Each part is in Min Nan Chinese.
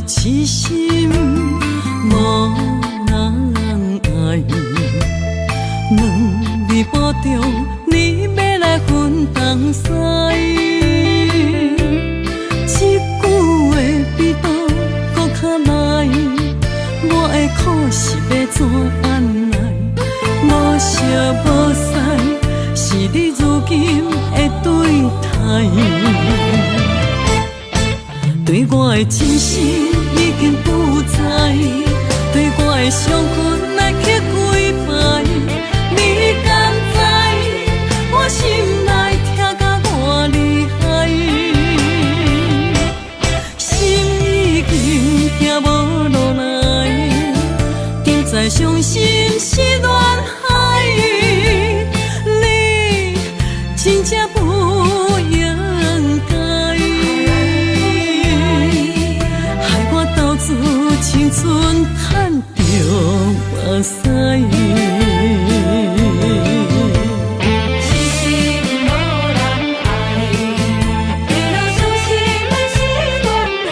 痴心無人愛，兩暝半中你欲來分東西，這句話比刀閣較利，我的苦是欲怎按來？無相無似，是你如今的對待。對我的真心已經不在，對我的傷痕來刻幾擺，你敢知我心內疼甲偌厲害？心已經行無路來，點知傷心是亂海，你真正不應該，害我投資青春趁著目屎。痴心無人愛，一路傷心的是戀海。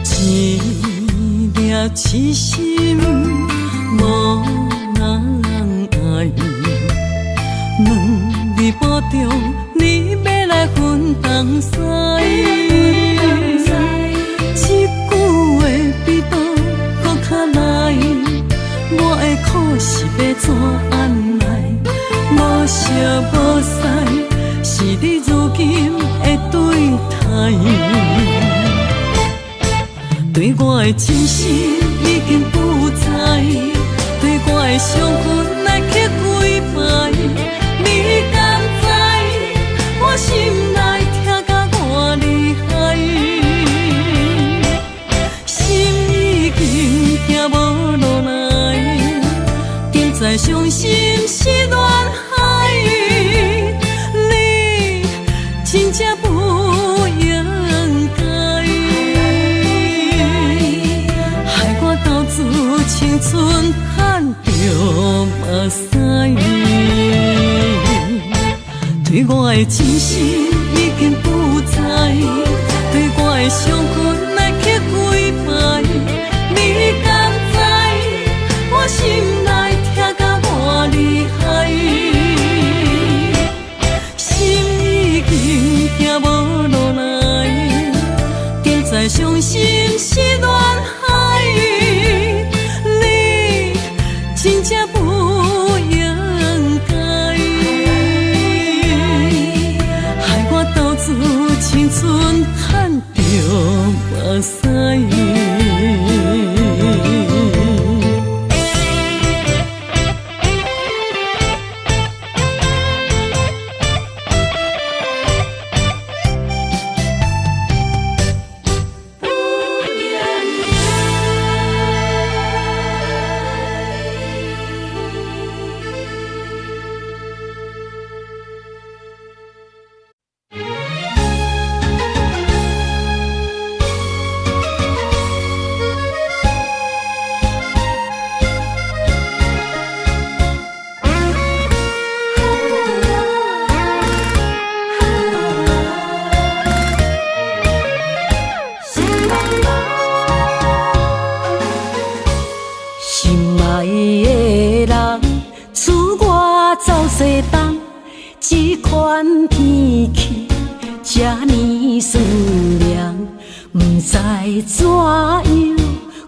一粒痴心無人愛，兩暝半中你欲來分東西，這句話比刀閣較利，我的苦是欲怎按來？無相無似，是你如今的對待。對我的真心已經不在，對我的傷痕來刻幾擺，你敢知我心內疼甲偌厲害？心已經行無路來，點知傷心是亂海，你真正不應該，害我投資青春趁著目屎。對我的真心已經不在，對我的傷痕來刻幾擺，你敢知我心內疼甲偌厲害？心已經行無路來，點知傷心是亂海，你真正不應該，害我投資青春趁著目屎。不應該。心愛的人，自我走西東，這款天氣這呢酸涼，毋知怎樣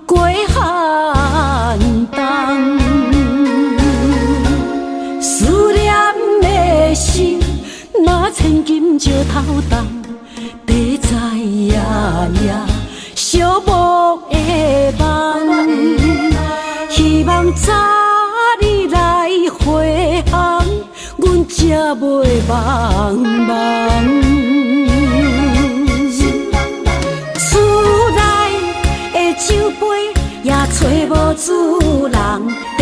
過寒冬。思念的心，若千金石頭重，地在夜夜寂寞的夢。希望早日來回航，阮才袂茫茫。厝內的酒杯也揣無主人，茶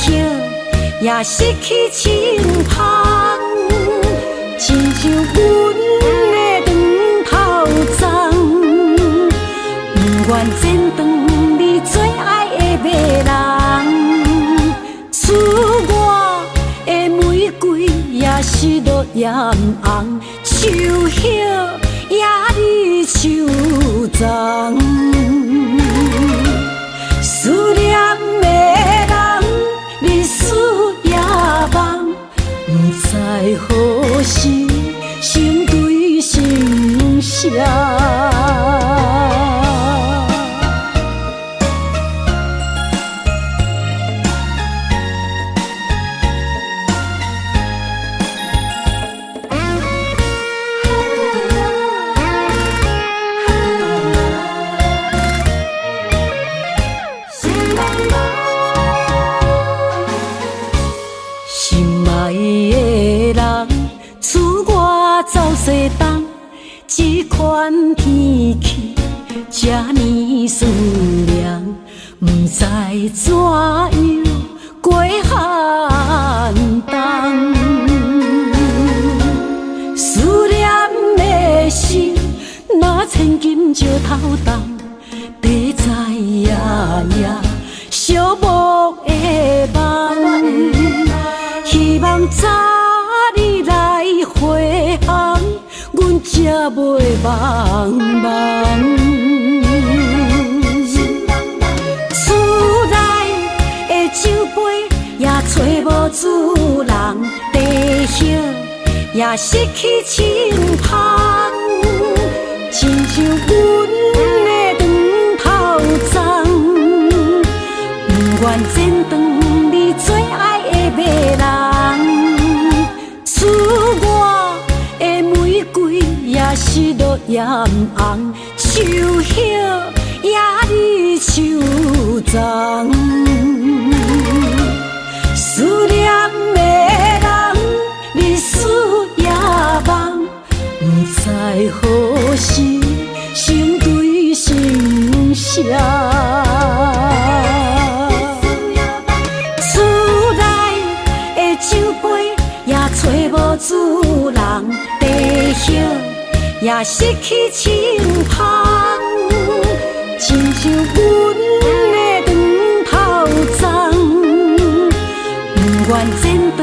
葉也失去清芳，親像阮的長頭鬃，不願剪斷你最愛的迷人。厝外的也红，樹葉也離樹叢。思念的人，日思夜夢，不知何時心對心相。心愛的人，厝外走西東，這款天氣這呢酸涼，不知怎樣過寒冬。思念的心，若千金石頭重，地知夜夜寂寞的夢。希望早日來回航，阮才袂茫茫。厝內的酒杯也揣無主人，茶葉也失去清芳，親像阮的長頭鬃，不願剪斷你最愛的迷人。厝外的玫瑰也失落艷紅，樹葉也離樹叢。思念的人，日思夜夢，不知何時心對心相。厝內的酒杯也揣無主人，茶葉也失去清芳，親像阮的長頭鬃，不願剪斷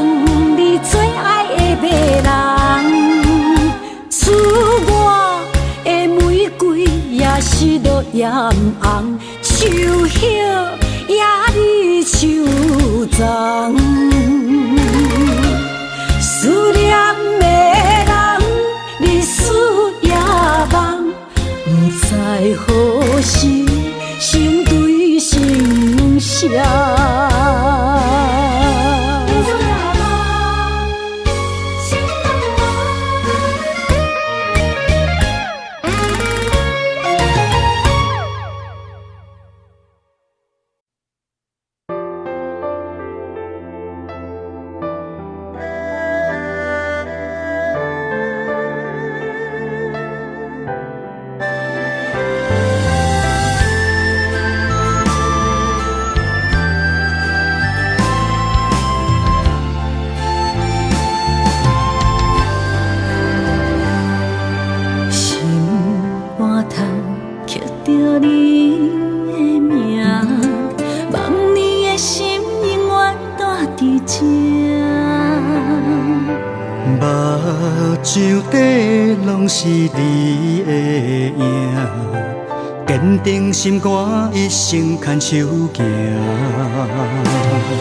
你最愛的迷人。厝外的玫瑰也失落艷紅，樹葉也離樹叢。思念的人，日思夜夢，不知何時心對心相。心肝头刻著你的名，望你的心永遠住佇這。目睭底攏是你的影，坚定心肝，一生牵手行。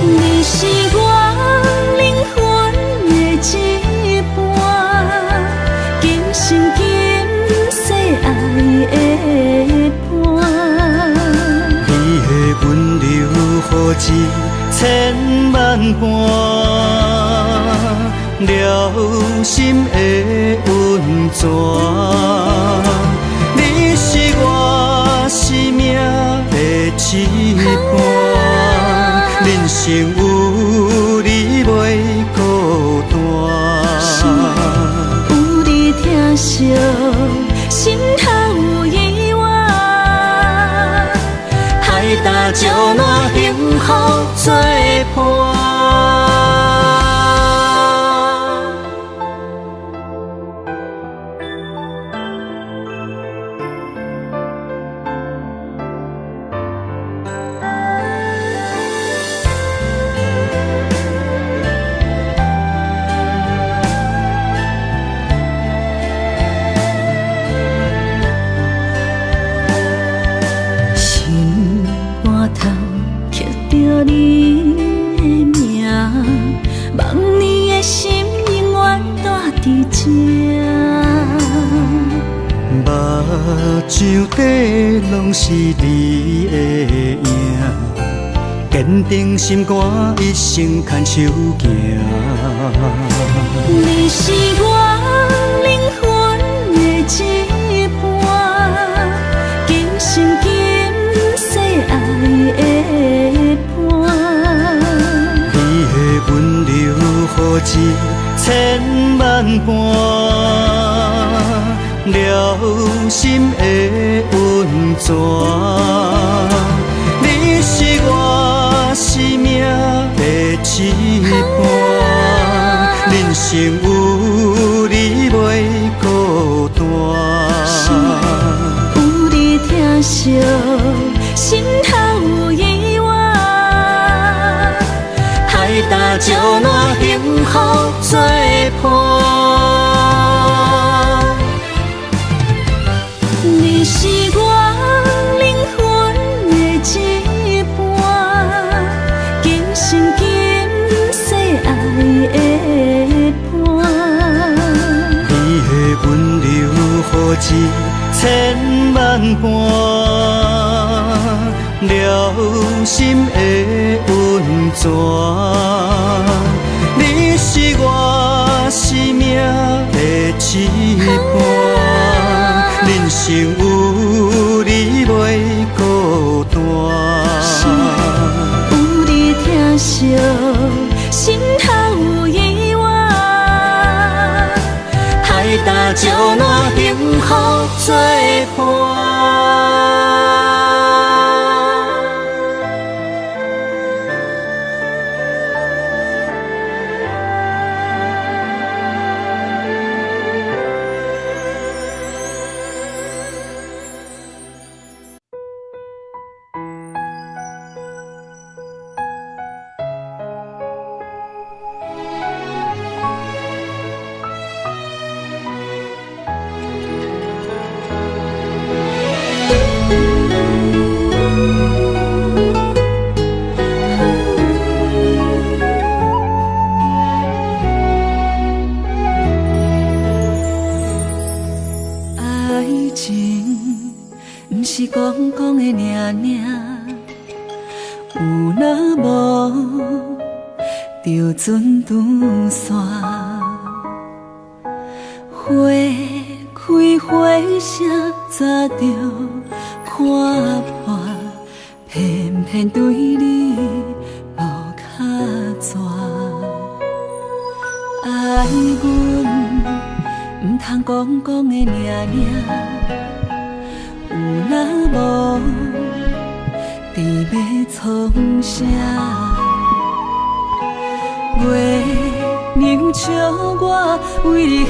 你是我靈魂的一半，今生今世愛的伴。你的溫柔何止千萬般，療心的溫泉。你是我生命的一半，人生有你袂孤單。有你疼惜，心頭有依偎。海搭石烂，幸福作伴。目睭底攏是你的影，坚定心肝，一生牵手行。你是我灵魂的一半，今生今世爱的伴。你的温柔予一千万般，疗心的温泉。你是我生命的一半，人生有你袂孤单。有你疼惜，心头有依偎。海胆石烂幸福作伴。你是我灵魂的一半，今生今世爱的伴。你的温柔予一千万般，疗心的温泉。你是我生命的一半，人生有你袂孤单。有你疼惜，心头有依偎。海胆石烂幸福作伴。爱情毋是讲讲的尔尔，有若无就准拄煞。花开花谢早就看破，偏偏对你无卡纸。爱阮毋通讲讲的尔尔，有若无伫欲创啥？月娘笑我为你牺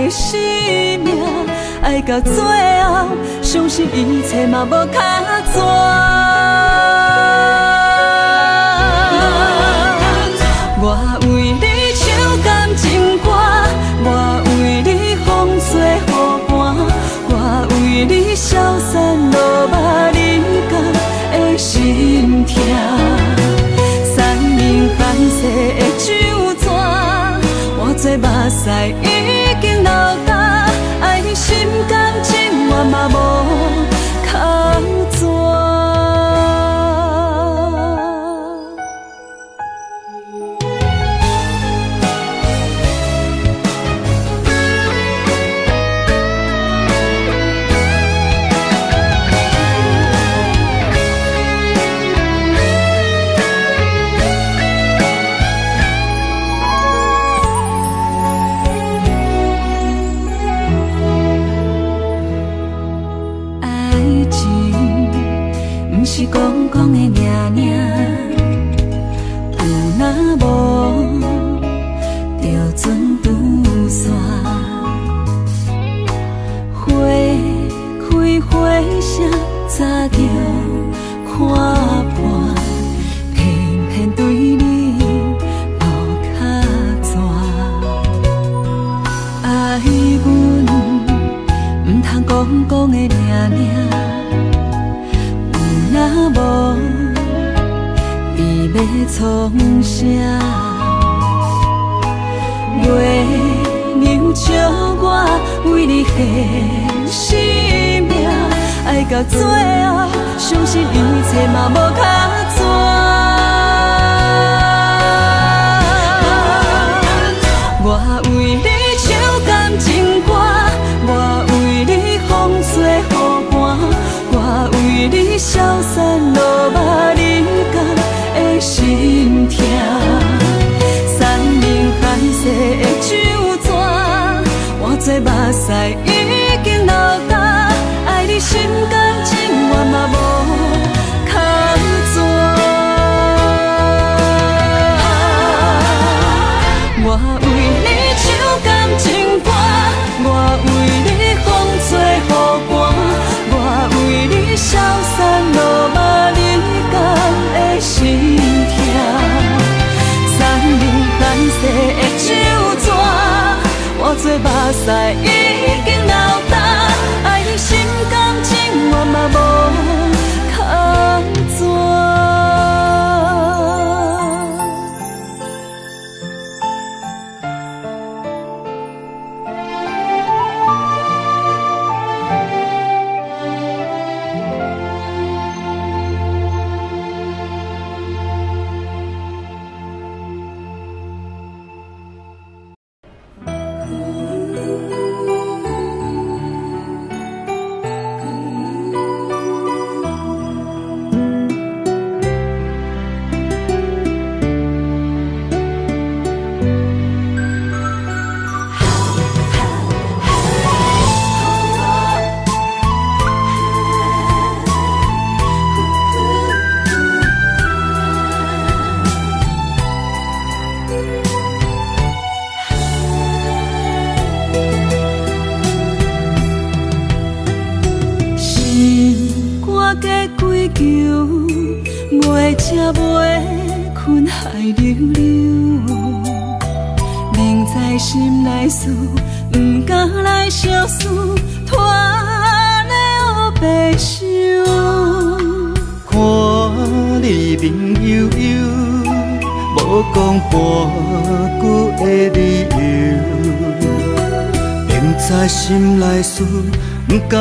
牲命，爱到最后，相信一切嘛无卡纸。我为你唱感情歌，我为你风吹雨寒，我为你消散落寞人间的心痛。山明反世的酒泉，换做目屎已经流干，爱你心甘情愿嘛无卡纸。爱情毋是讲讲的尔尔，有若无就准拄煞。花开花谢早就看破，偏偏对你无卡纸。爱阮毋通讲讲的尔尔，有若无伫欲创啥？月娘笑笑我為你獻生命，愛到最後，相信一切嘛無卡紙。我為你唱感情歌，我為你風吹雨寒，我為你消散落寞，你敢會心痛？山盟海誓的酒泉，换做目屎已經流干，愛你心甘情願嘛無卡紙。我為你唱感情歌，我為你風吹雨寒，我為你消散落寞，你敢會心痛？山盟海誓的酒泉，換做目屎已經流干，愛你心甘情願嘛無卡紙。心肝加几球，袂食袂睏，海溜溜。明知心內事，毋敢來相思，拖咧烏白想。看你面憂憂，無講半句的理由，明知心內事，毋敢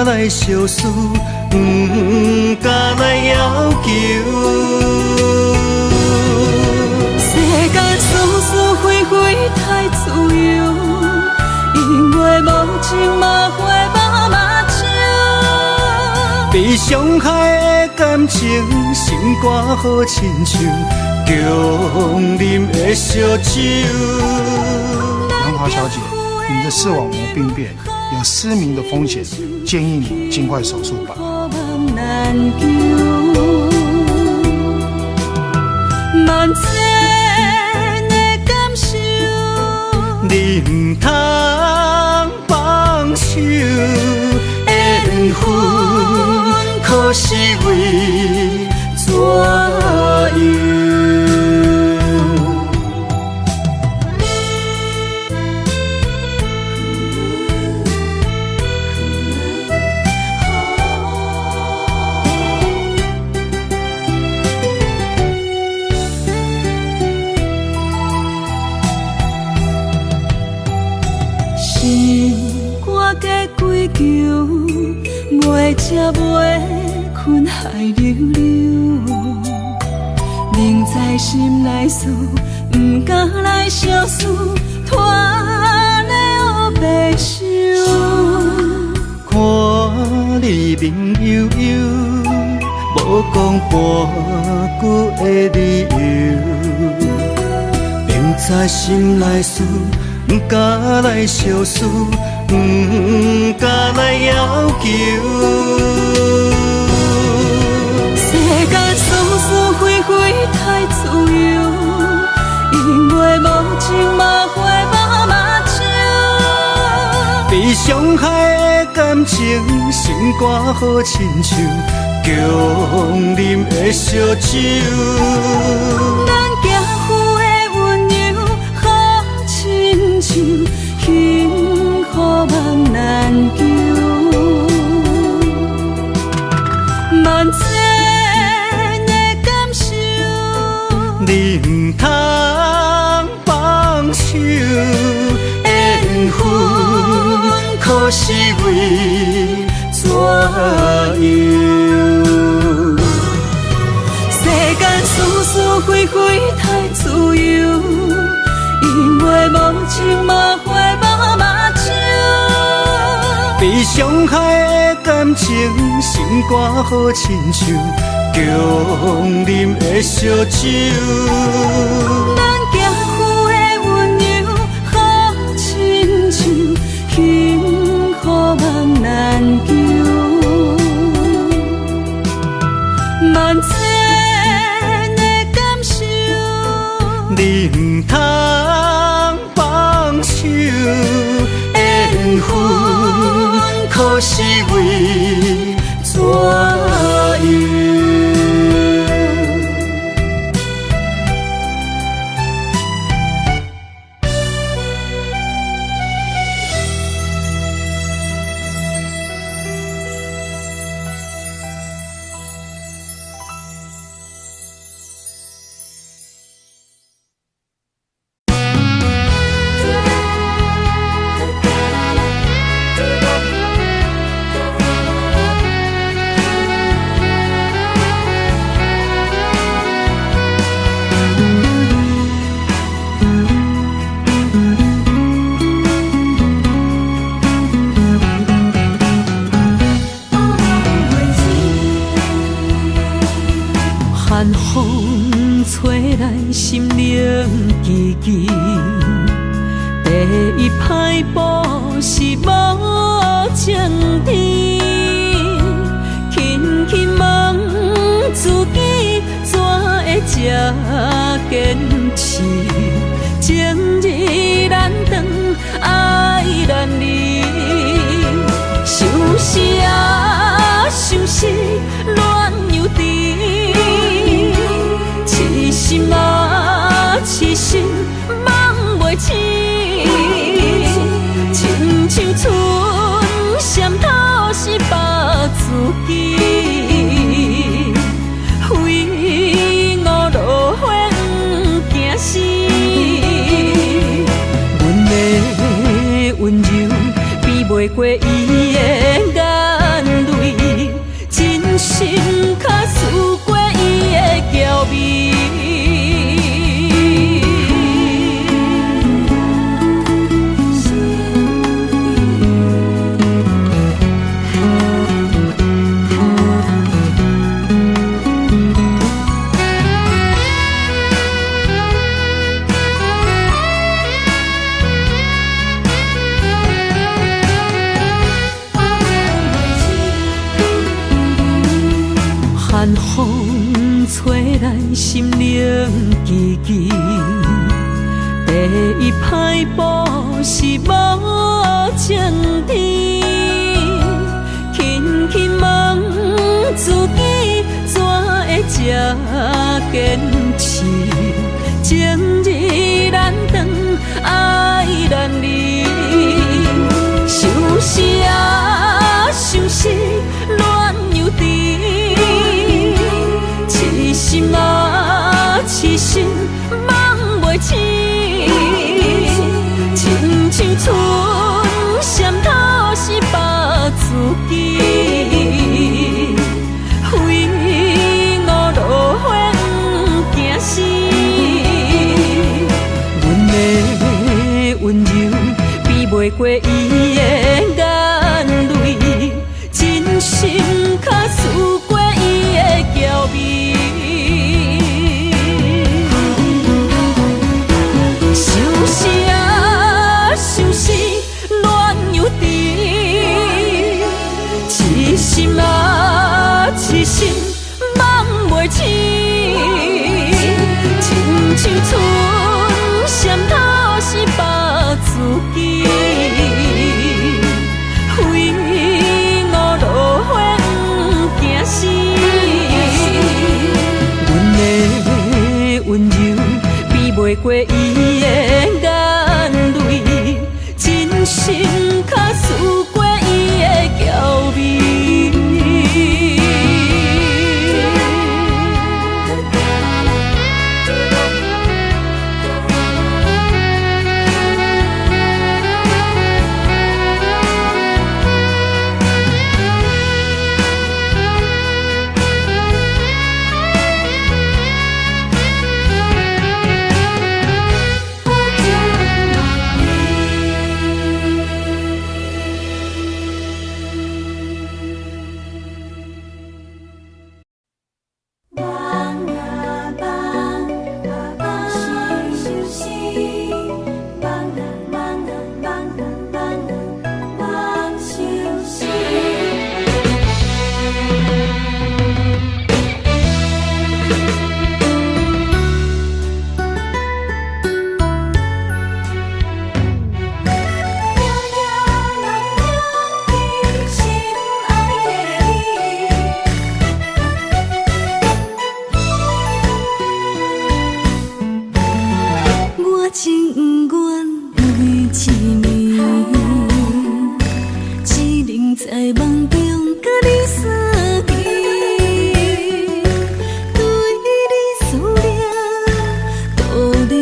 來相思，毋敢來要求。世間是是非非太自由，因為無情嘛花無目睭。被傷害的感情，心肝好親像強啉的燒酒。杨华小姐，你的視網膜病變有失明的風險，建議你盡快手術吧。萬千的感受，你毋通放手，緣分可是為怎樣？心肝加幾球，袂食袂睏，海溜溜。明知心內事，毋敢來相思，拖咧烏白想。看你面憂憂，無講半句的理由，明知心內事，毋敢來相思，毋敢來要求。世間是是非非太自由，因為無情嘛花無目睭。被傷害的感情，心肝好親像強啉的燒酒。咱行付的溫柔，好親像幸福夢難求。萬千的感受，你毋通放手，緣分可是為怎樣？世間是是非非太自由，因為無情無悔無目睭。被傷害的感情，心肝好親像強啉的燒酒。咱行付的溫柔，好親像幸福夢難求。萬千的感受，你毋通放手，緣分可是為怎樣？寒風吹來，心冷吱吱。第一歹報是無晴天，輕輕問自己怎會這堅持？情意難斷，愛難離。相思啊，相思，戀又甜。痴心啊，痴心，夢袂醒。親像春蟬討死腹自己，為我落花毋驚死。阮的溫柔比袂過伊的眼淚，真心較輸過伊的嬌美。寒風吹來，心冷吱吱。第一歹報是無晴天，輕輕問自己怎會這堅持？情意難斷，愛難離。相思啊，相思，戀又甜。痴心啊，痴心，夢袂醒。親像春蟬討死腹自己，為我落花毋驚死。阮的溫柔比袂過伊的眼淚，真心較輸過伊的嬌美。相思啊，相思，戀又甜。痴心啊，痴心，夢袂醒。親像春蟬討死腹自己，為我落花毋驚死。阮的溫柔比袂過伊的眼淚，真心較輸過伊的嬌美。在夢中佮你相見，對你思念，度日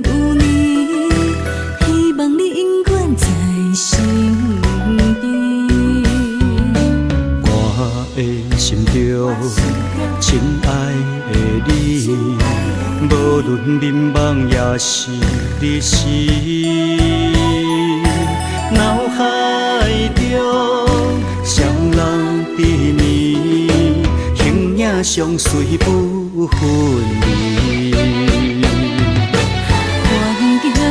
如年，希望你永遠在身邊。我的心中，親愛的你，無論眠夢抑是日時，腦海中雙人甜蜜，形影相隨不分離。環境著咱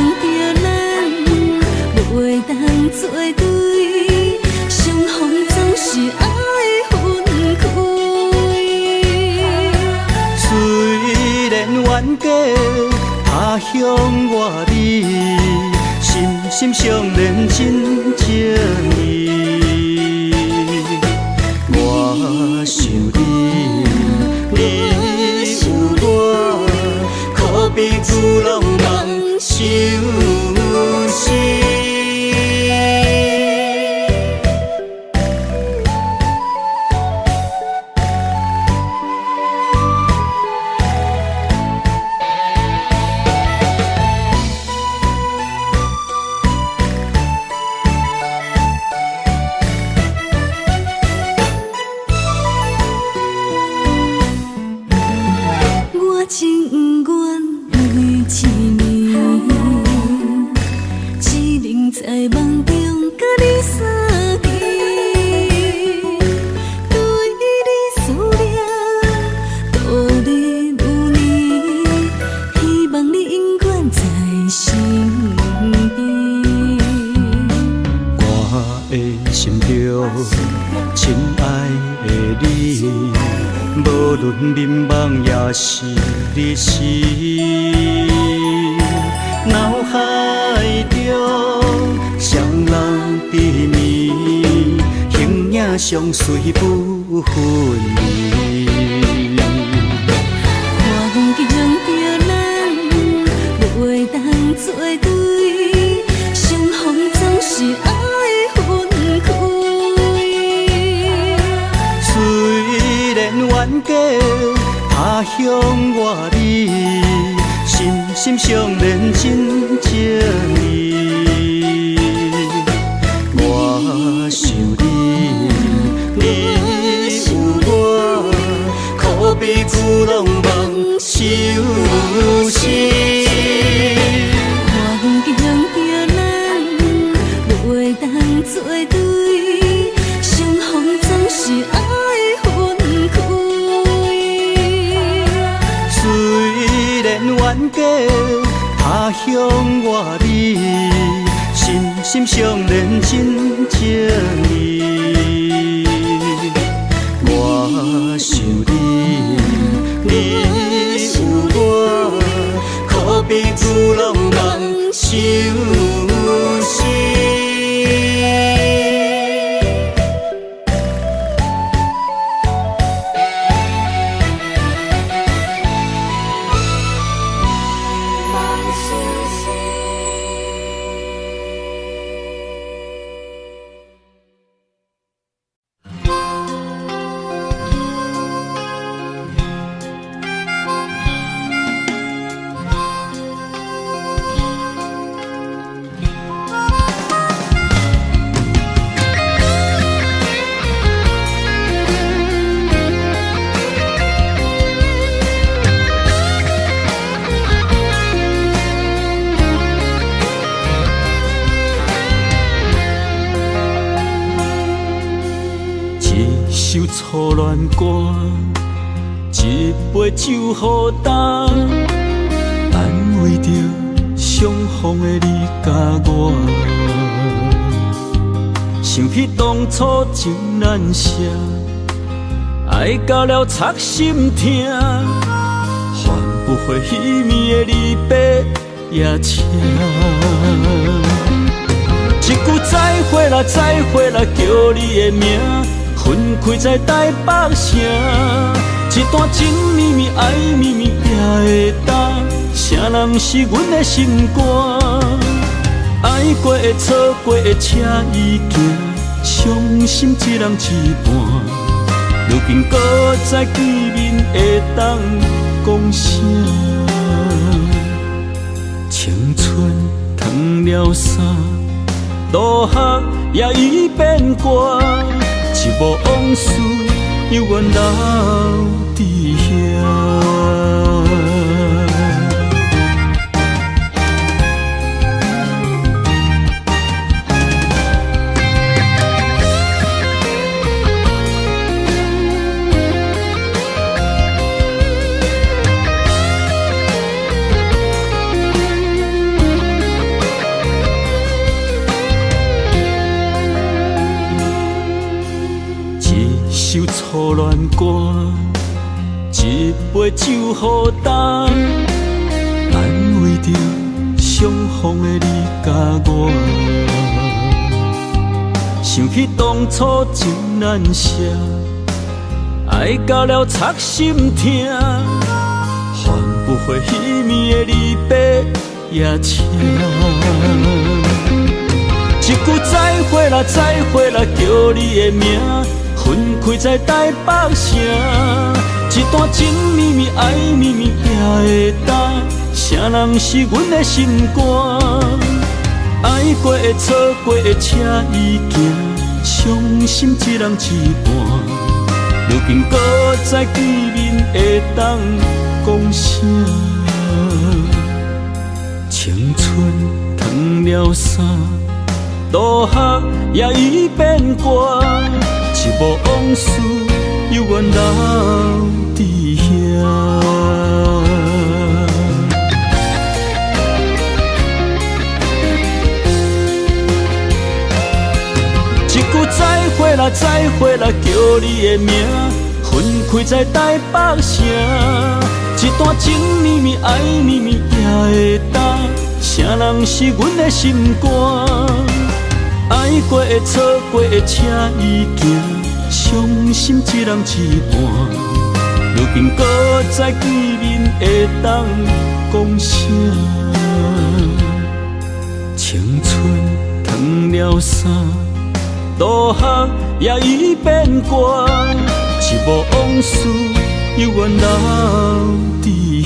袂當做對，相逢總是愛分開。雖然遠隔他鄉，我你心心相連真情意。我想你，你有我，可比巨浪梦相思。我情願每一暝，只能在夢中佮你相見，對你思念，度日如年，希望你永遠在身邊。我的心中，親愛的你，無論眠夢抑是日時，腦海中雙人甜蜜，形影相隨不分離。環境著咱袂當做對，相逢總是愛分開。雖然遠隔他鄉，我你心心相連真情意。我想你，你有我，可比巨浪梦相思。環境著咱袂當做對，相逢總是愛分開。雖然遠隔他鄉，我你心心相連真情意。我想你，你有我，可比巨浪梦相思。一首初恋歌，一杯酒予干，安慰著相逢的你佮我。想起當初情難捨，愛到了插心疼，還不回彼暝的離別夜車。一句再會啦，再會啦，叫你的名，分開在台北城。一段情绵绵，愛绵綿也會焦，啥人是阮的心肝？愛過的、錯過的，請伊行，伤心一人一半。如今阁再见面，会当讲啥？青春脱了衫，落雨也已变寒，一幕往事犹原留伫遐。一首初恋歌，一杯酒予干，安慰著相逢的你佮我。想起当初情难舍，爱到了插心疼，换不回彼暝的离别夜车。一句再会啦，再会啦，叫你的名。分开在台北城，一段情绵绵爱绵绵也会当，啥人是阮的心肝？爱过的错过的车已行，伤心一人一半。如今阁再见面，会当讲啥？青春脱了衫，落雨也已变寒。一幕往事犹原留伫遐。一句再会啦，再会啦，叫你的名，分开在台北城，一段情绵绵爱绵绵也会当，啥人是阮的心肝？爱过的错过的车已行，伤心一人一半。如今阁再见面，会当讲啥？青春脱了衫，落雨也已变寒，一幕往事犹原留伫遐。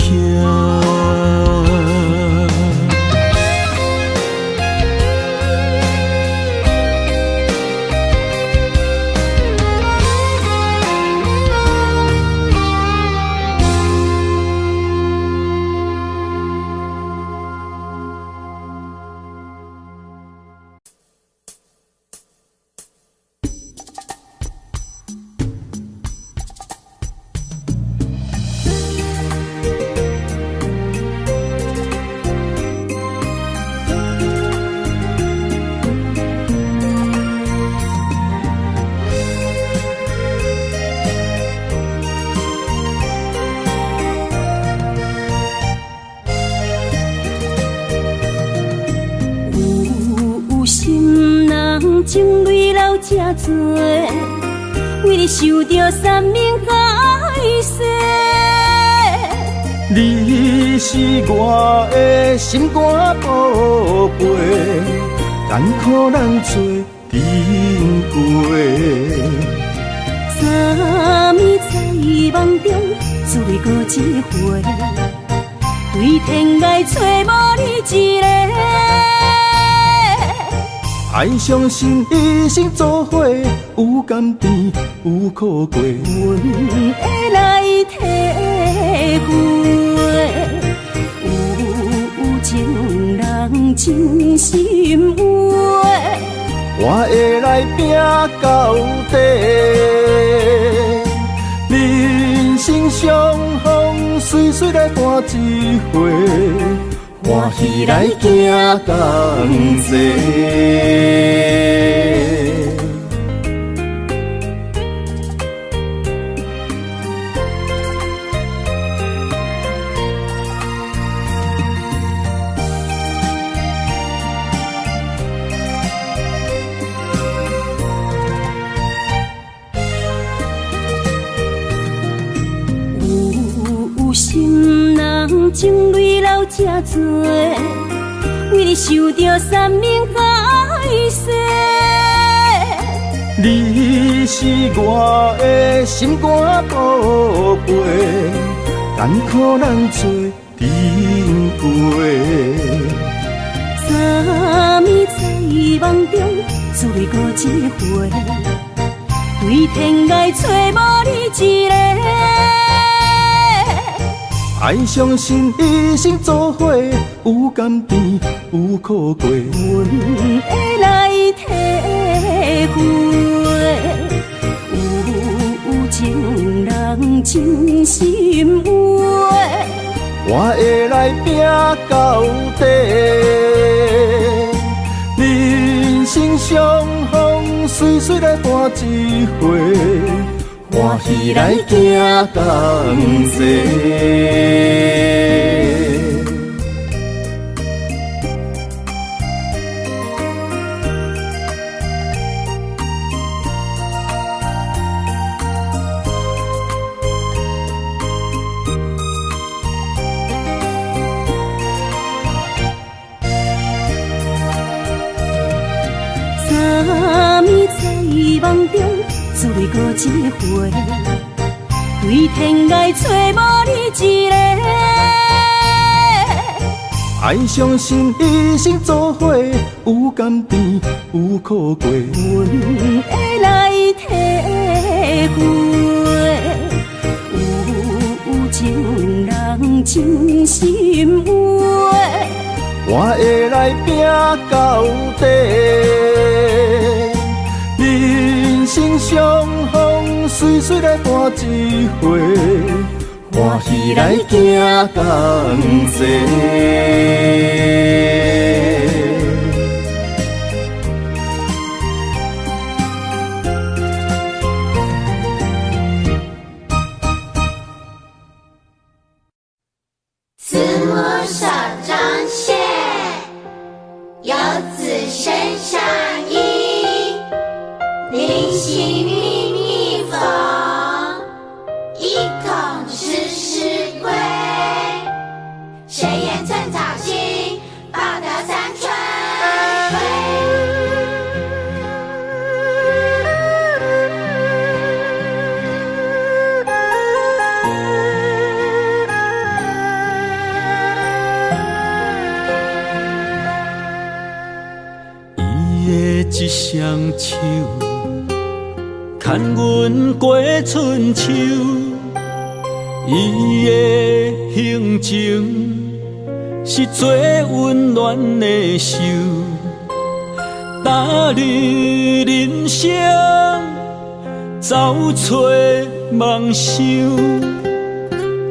情泪流这多，为你受著山盟海誓。你是我的心肝宝贝，艰苦咱做阵过。昨暝在梦中自你阁一回，对天涯找无你一个。爱相信一生做伙，有甘甜有苦过，阮会来体会。有情人真心话，我会来拼到底。人生相逢，岁岁来伴一回。欢喜来行同齐。有心人情泪流这多，为你受著山盟海誓。你是我的心肝宝贝，艰苦咱做阵过。昨暝在梦中自泪阁一回，对天涯找无你一个。爱相信一生做伙，有甘甜有苦过。阮会来体会，有情人真心话，我会来拼到底。人生相逢，岁岁来伴一回，欢喜来行同齐。昨暝在梦中自泪阁一回，对天涯找无你一个。爱相信一生做伙，有甘甜有苦过。阮会来体会，有情人真心话，我会来拼到底。人生相逢，岁岁来伴一回，欢喜来行同齐。慈母手中线，游子身上衣。临行密密缝，意恐迟迟归。谁言寸草心，报得三春晖。伊的一双手，牵阮过春秋，伊的行情是最温暖的袖。踏入人生，走找梦想，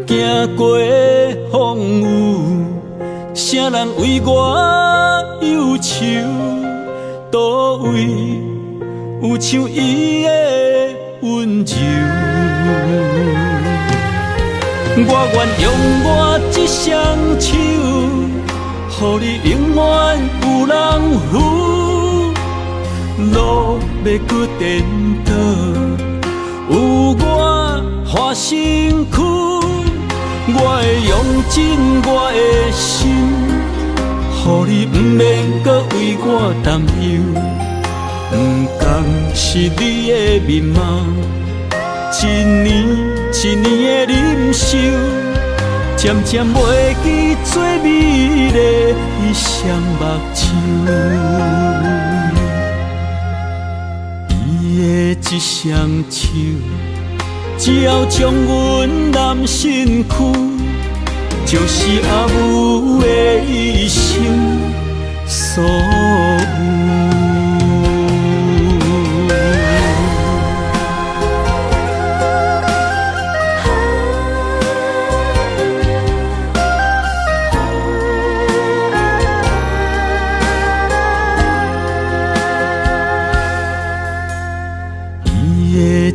行过风雨，啥人为我忧愁？佗位有像伊的温柔？我愿用我这双手，予你永远有人扶。路欲阁颠倒，有我伴身躯，我会用尽我的心，予你毋免阁为我担忧。不共是你的面貌，一年一年的忍受，渐渐袂记最美丽的一双目睭。伊的这双手，只要将阮揽身躯，就是阿母的一生所有。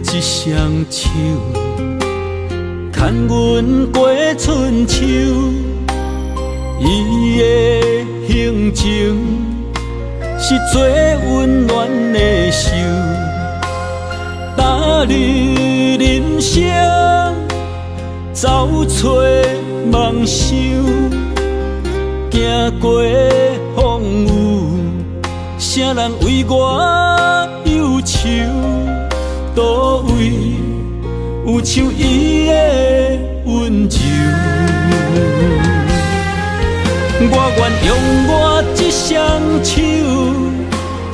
一双手，牵阮过春秋，伊的行情是最温暖的袖。踏入人生，走找梦想，行过风雨，啥人为我忧愁？有像伊的溫柔。我願用我這雙手，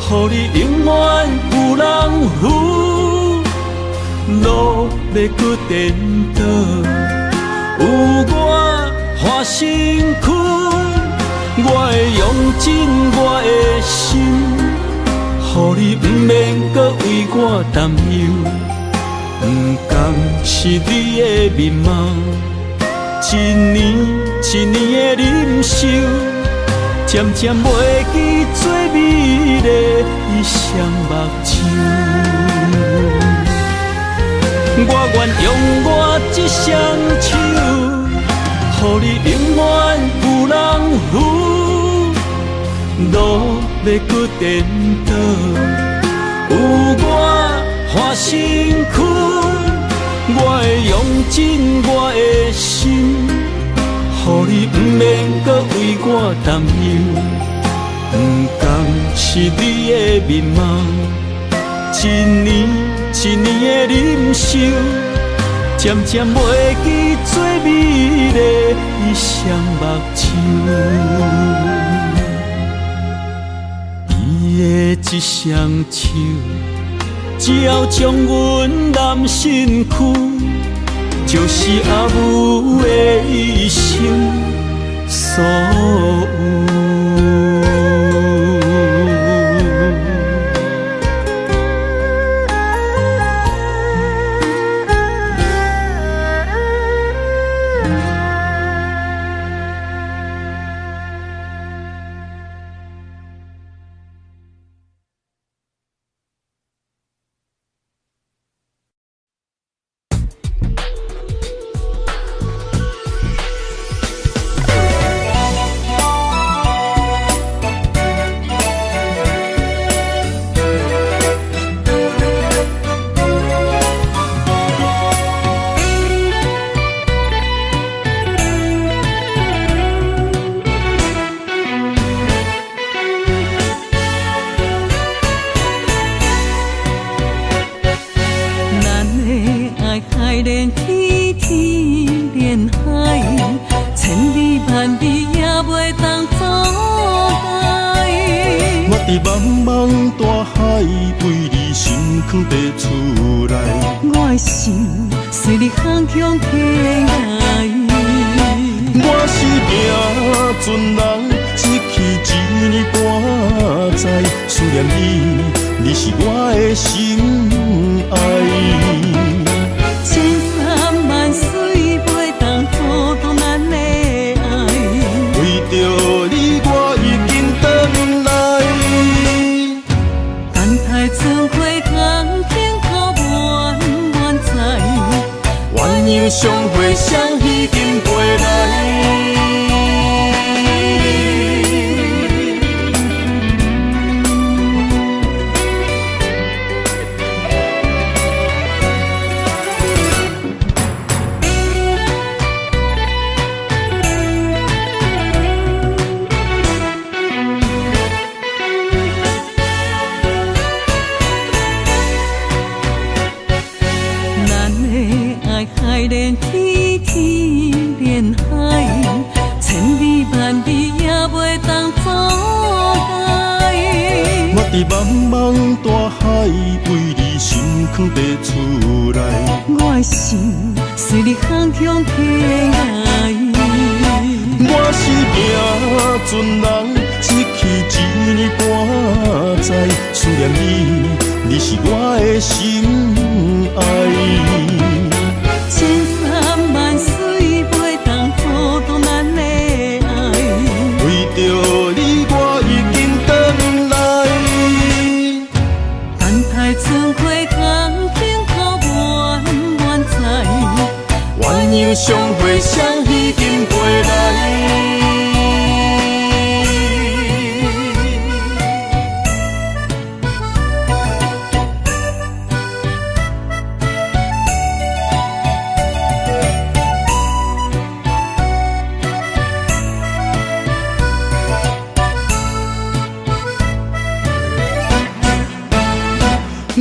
予你永遠有人扶。路欲閣顛倒，有我伴身軀，我會用盡我的心，予你毋免閣為我擔憂。毋仝是你的面貌，一年一年的忍受，漸漸袂記最美麗的雙目睭。我願用我這雙手，予你永遠有人扶。路欲閣顛倒，有我伴身軀，我會用盡我的心，予你毋免閣為我擔憂。毋仝是你的面貌，一年一年的忍受，漸漸袂記最美麗的雙目睭。伊的這雙手，只要將阮攬身軀，就是阿母的一生所有。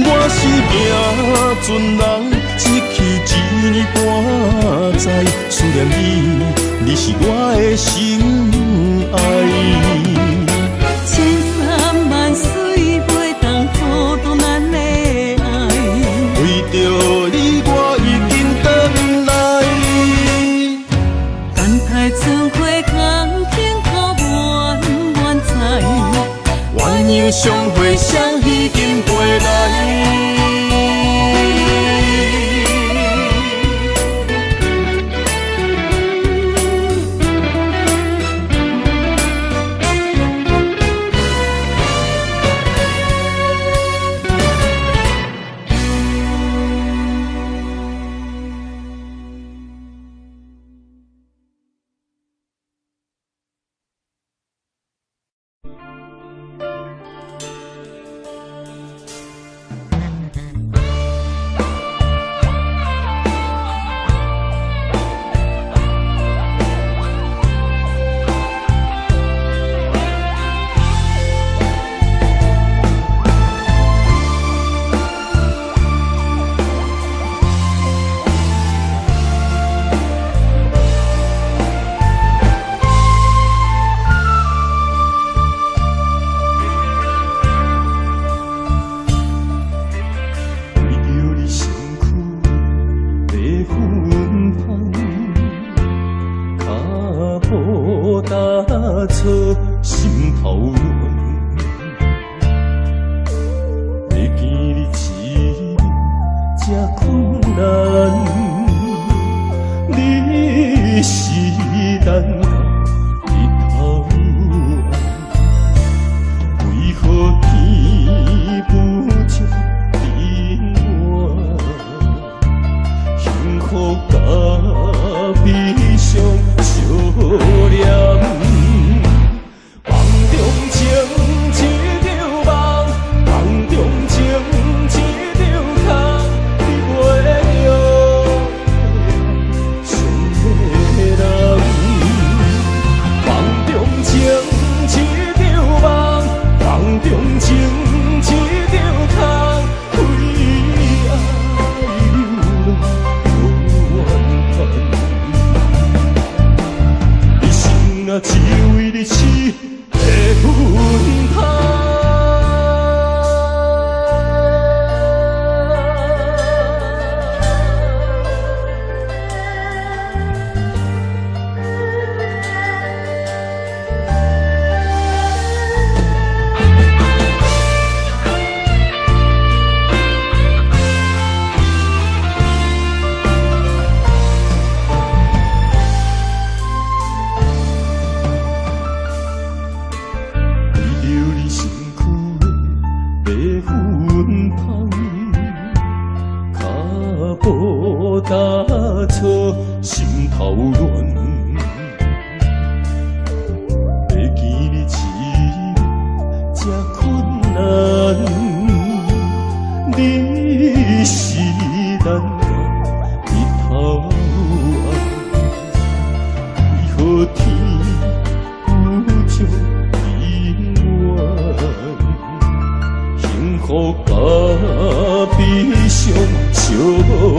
我是行船人，一去一年半載，思念你，你是我的心愛。千山萬水袂當阻擋咱的愛。為著你，我已經轉來。等待春花空天苦滿滿載。鸳鸯相會，雙已經飛來。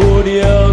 為愛流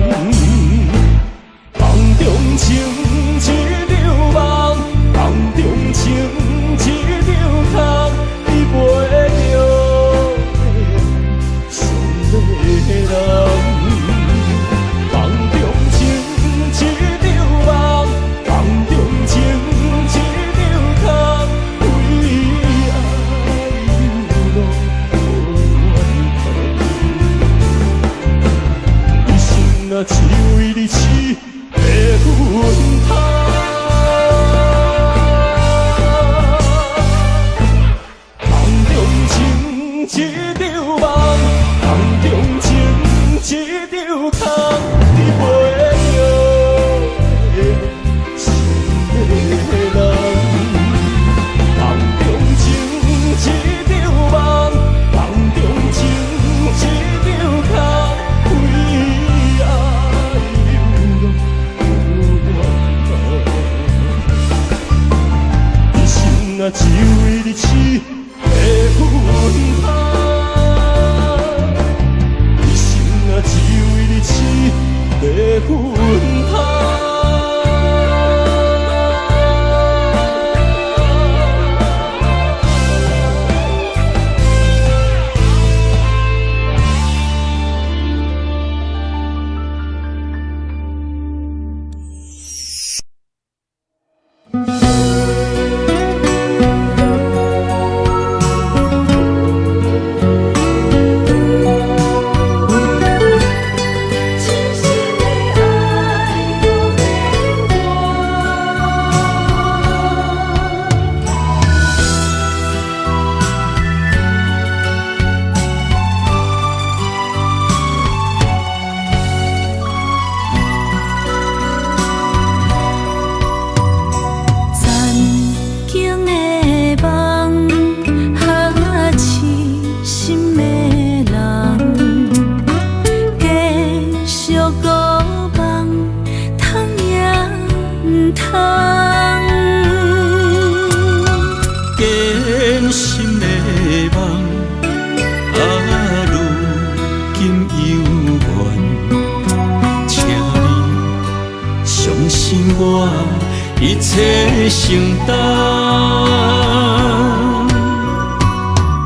切承擔。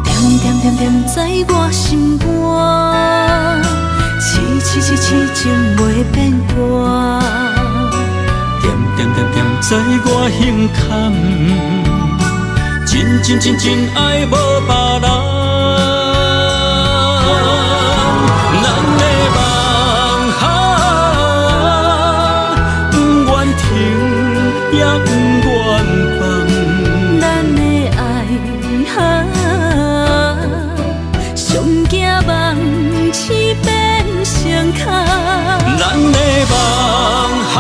恬恬恬恬在我心肝，痴痴痴痴情袂變卦。恬恬恬恬在我胸坎，真真真真愛無別人。咱的夢啊，不願停也不願放。咱的愛啊，上驚夢醒變成空。咱的夢啊，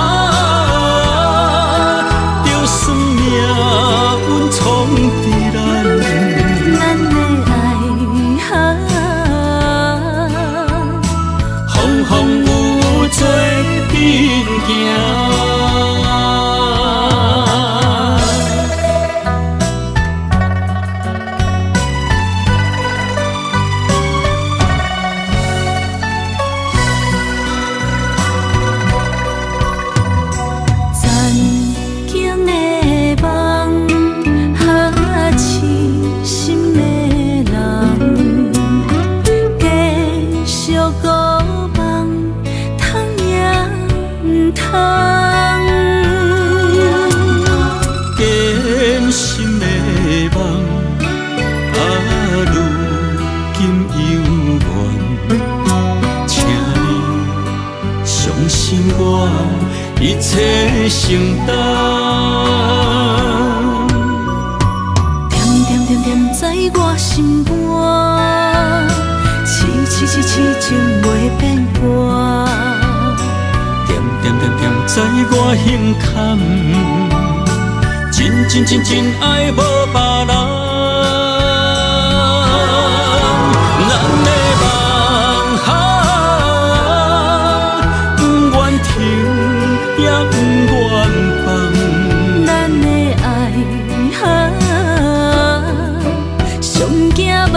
就算命運創佇咱。咱的愛啊，風風雨雨做陣行。曾經的夢，哈痴心的人，繼續孤夢，通也毋通。堅心的夢，啊，如今猶原，請你相信我，一切承擔。恬恬恬恬在我心肝，痴痴痴痴情袂變卦。恬恬恬恬在我胸坎，真真真真愛無別人。咱的夢啊，不願停也不願放。咱的愛啊，上驚夢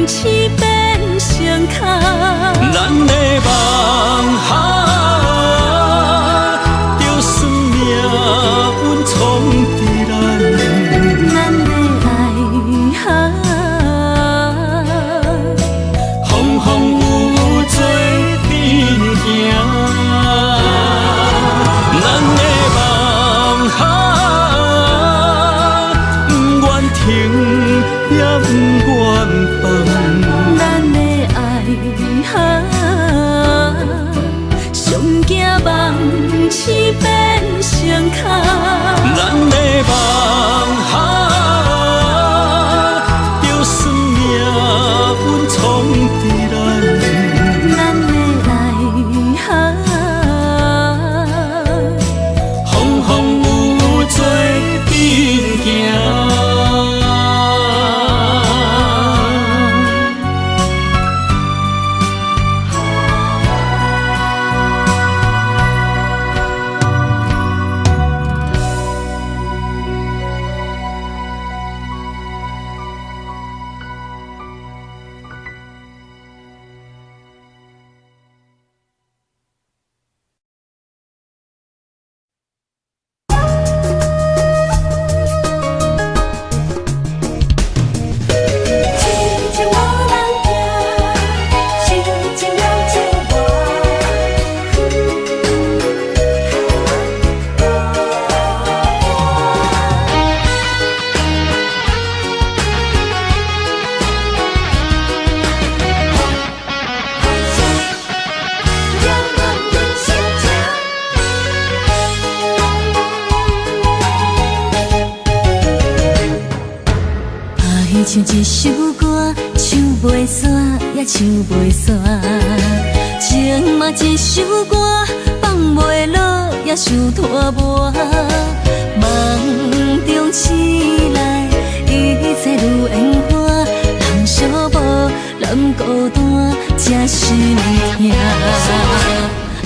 醒變成空。咱的夢啊，就算命運創佇咱。咱的愛啊，風風雨雨做陣行。咱的夢啊，不願停也不願放。咱的愛啊，上驚夢醒變成空。咱的夢啊，就算命運創佇咱。咱的愛啊，風風雨雨做陣行。痴情無人聽，深情了情我。讓阮人生情。愛像一首歌，唱袂煞，也唱袂煞。情嘛一首歌，放袂落，也想拖磨。夢中醒來，一切如煙花，人寂寞，人孤單，這心痛。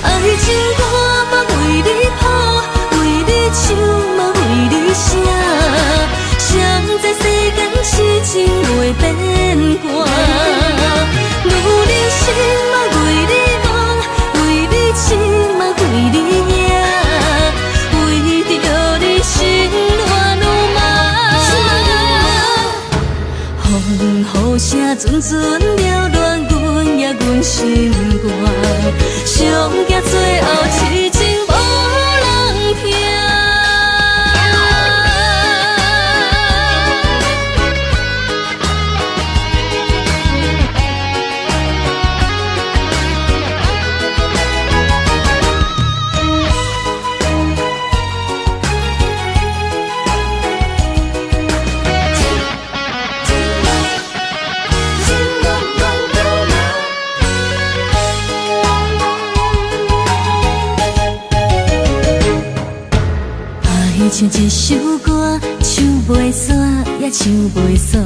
愛情歌嘛為你譜，為你唱嘛為你寫。誰知世間痴情袂變卦，女人心嘛為你戆，為你痴嘛為你贏，為著你心像一首歌，唱袂煞，也唱袂煞。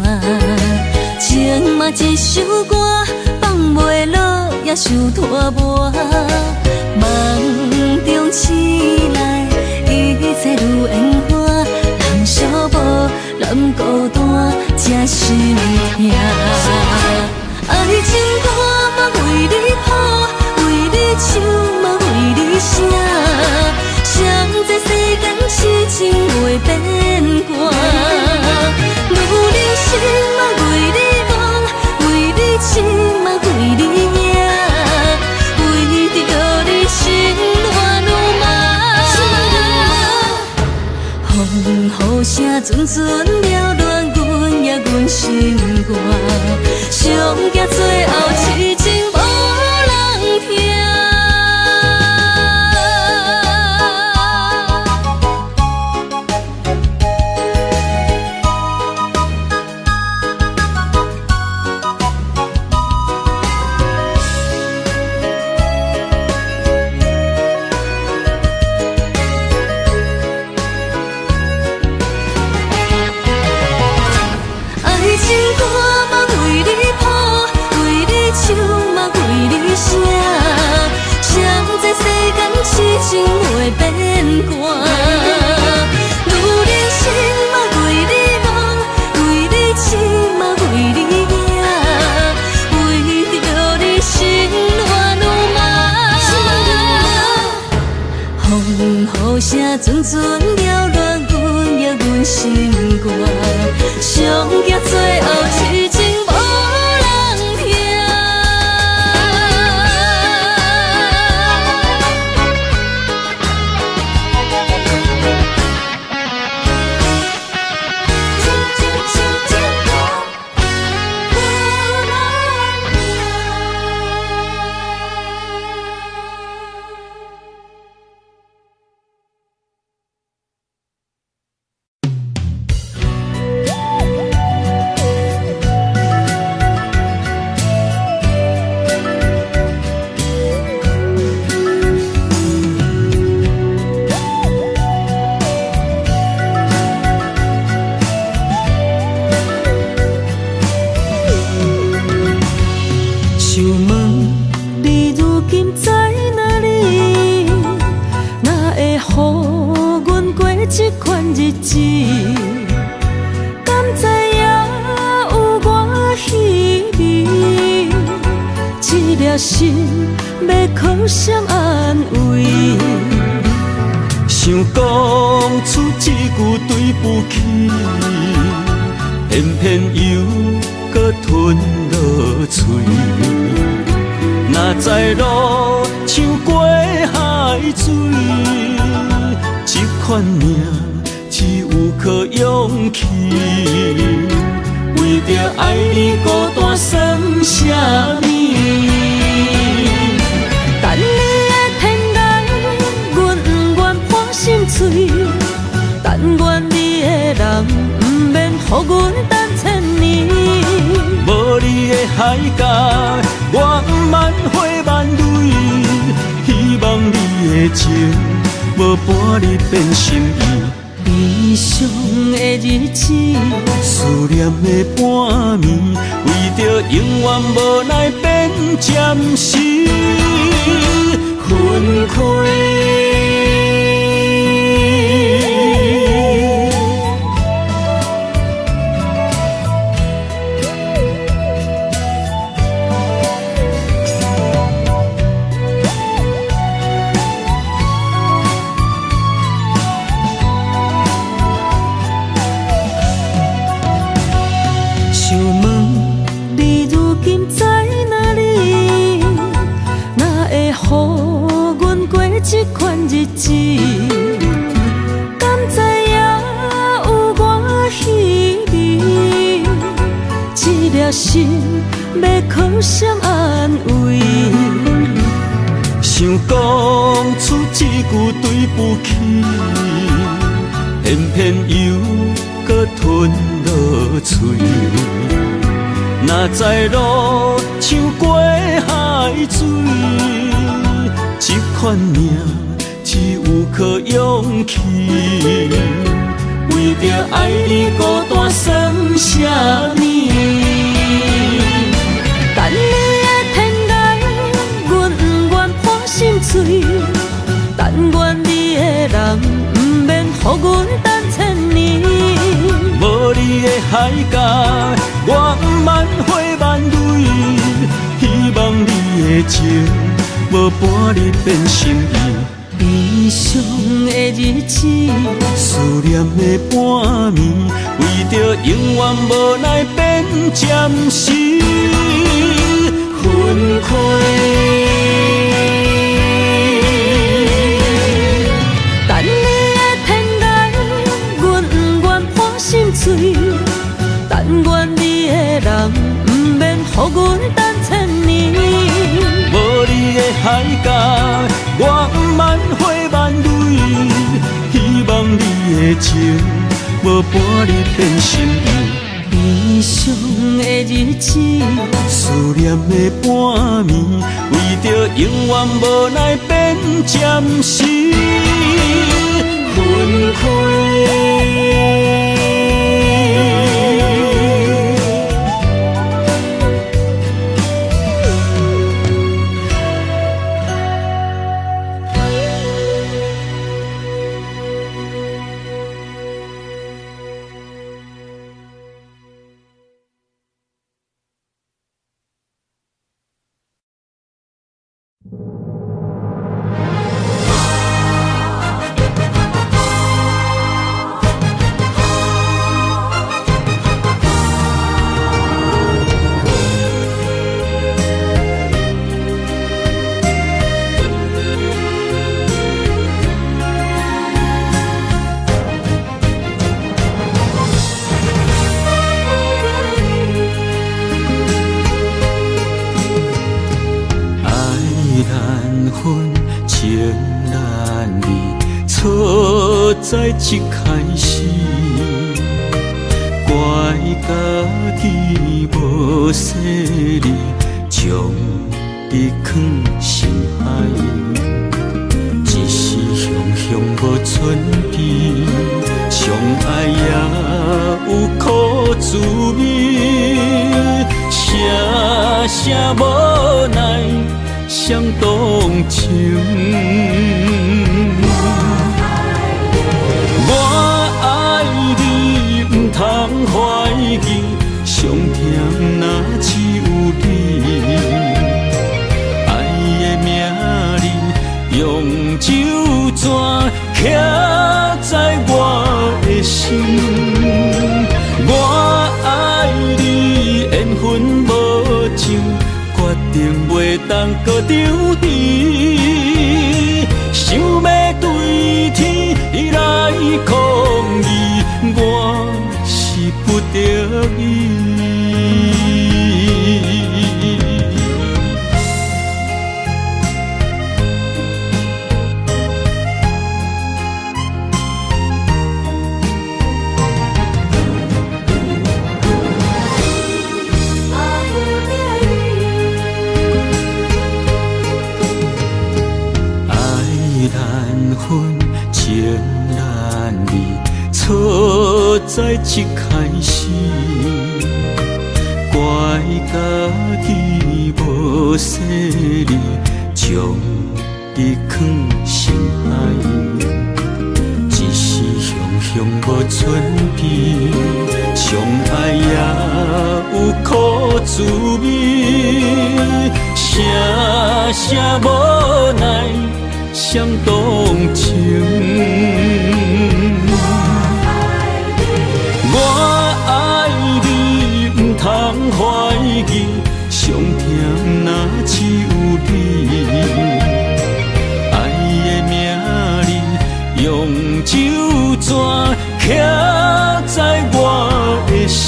情嘛一首歌，放袂落，也想拖磨。梦中醒来，一切如烟花，人寂寞，人孤单，这心痛。爱情歌嘛为你谱，为你唱嘛为你写。谁知世间痴情袂变卦，女人心嘛为你梦，为你痴嘛为你赢，为著你心乱如麻。风雨声阵阵缭乱，阮也阮心肝，上惊最后痴情无人听。爱情歌嘛为你谱，为你唱嘛为你写。谁知世间痴情袂变卦，女人心嘛为你梦，为你痴嘛为你赢，为著你心乱如麻。风雨声阵阵缭乱，阮也阮心肝，上惊最后痴情无人听。想问你如今在哪里？哪会予阮过这款日子？敢知影有偌稀微？这粒心欲靠谁安慰？想讲出这句对不起，偏偏又阁吞落喙。哪知路像过海水，这款命只有靠勇气。为著爱你孤单算啥物？等你的天涯，阮不愿破心碎。但愿你的人毋免予阮等千年。无你的海角，我毋茫花万蕊。希望你的情无半日变心意。悲伤的日子，思念的半暝，为著永远无奈变暂时分开。想问你如今在哪里？哪会予阮过这款日子？敢知影有偌稀微？这粒心欲靠谁安慰？想讲出这句对不起，偏偏又阁吞落喙。哪知路像过海水，这款命只有靠勇气。去，为著爱你孤单算啥物？等你的天涯，阮不愿破心碎；但愿你的人，毋免予阮等千年。无你的海角，我毋茫花万蕊。希望你的情，无半日变心意。悲伤的日子，思念的半暝，为著永远无奈变暂时分开。等你的天涯，阮不愿破心碎；但愿你的人，毋免予阮等千年。无你的海角，我毋茫花万蕊。希望你的情，无半日变心意。悲伤的日子，思念的半暝，为著永远无奈变暂时分开。在一开始，怪家己无细腻，将你藏心海，一时雄雄无准备，相爱也有苦滋味，声声无奈相动情。我爱你，毋通怀疑，伤痛若只有你。爱的名字用酒泉刻在我的心。我爱你，缘分无情，决定袂当阁长持。想欲对天来抗议，我是不得已。爱难分，情难离，错在一开始，怪家己无细腻，将你藏心海，一时雄雄无准备，相爱也有苦滋味，声声无奈相动情。我爱你，毋通怀疑，伤痛若只有你。爱的名字用酒泉刻在我的心。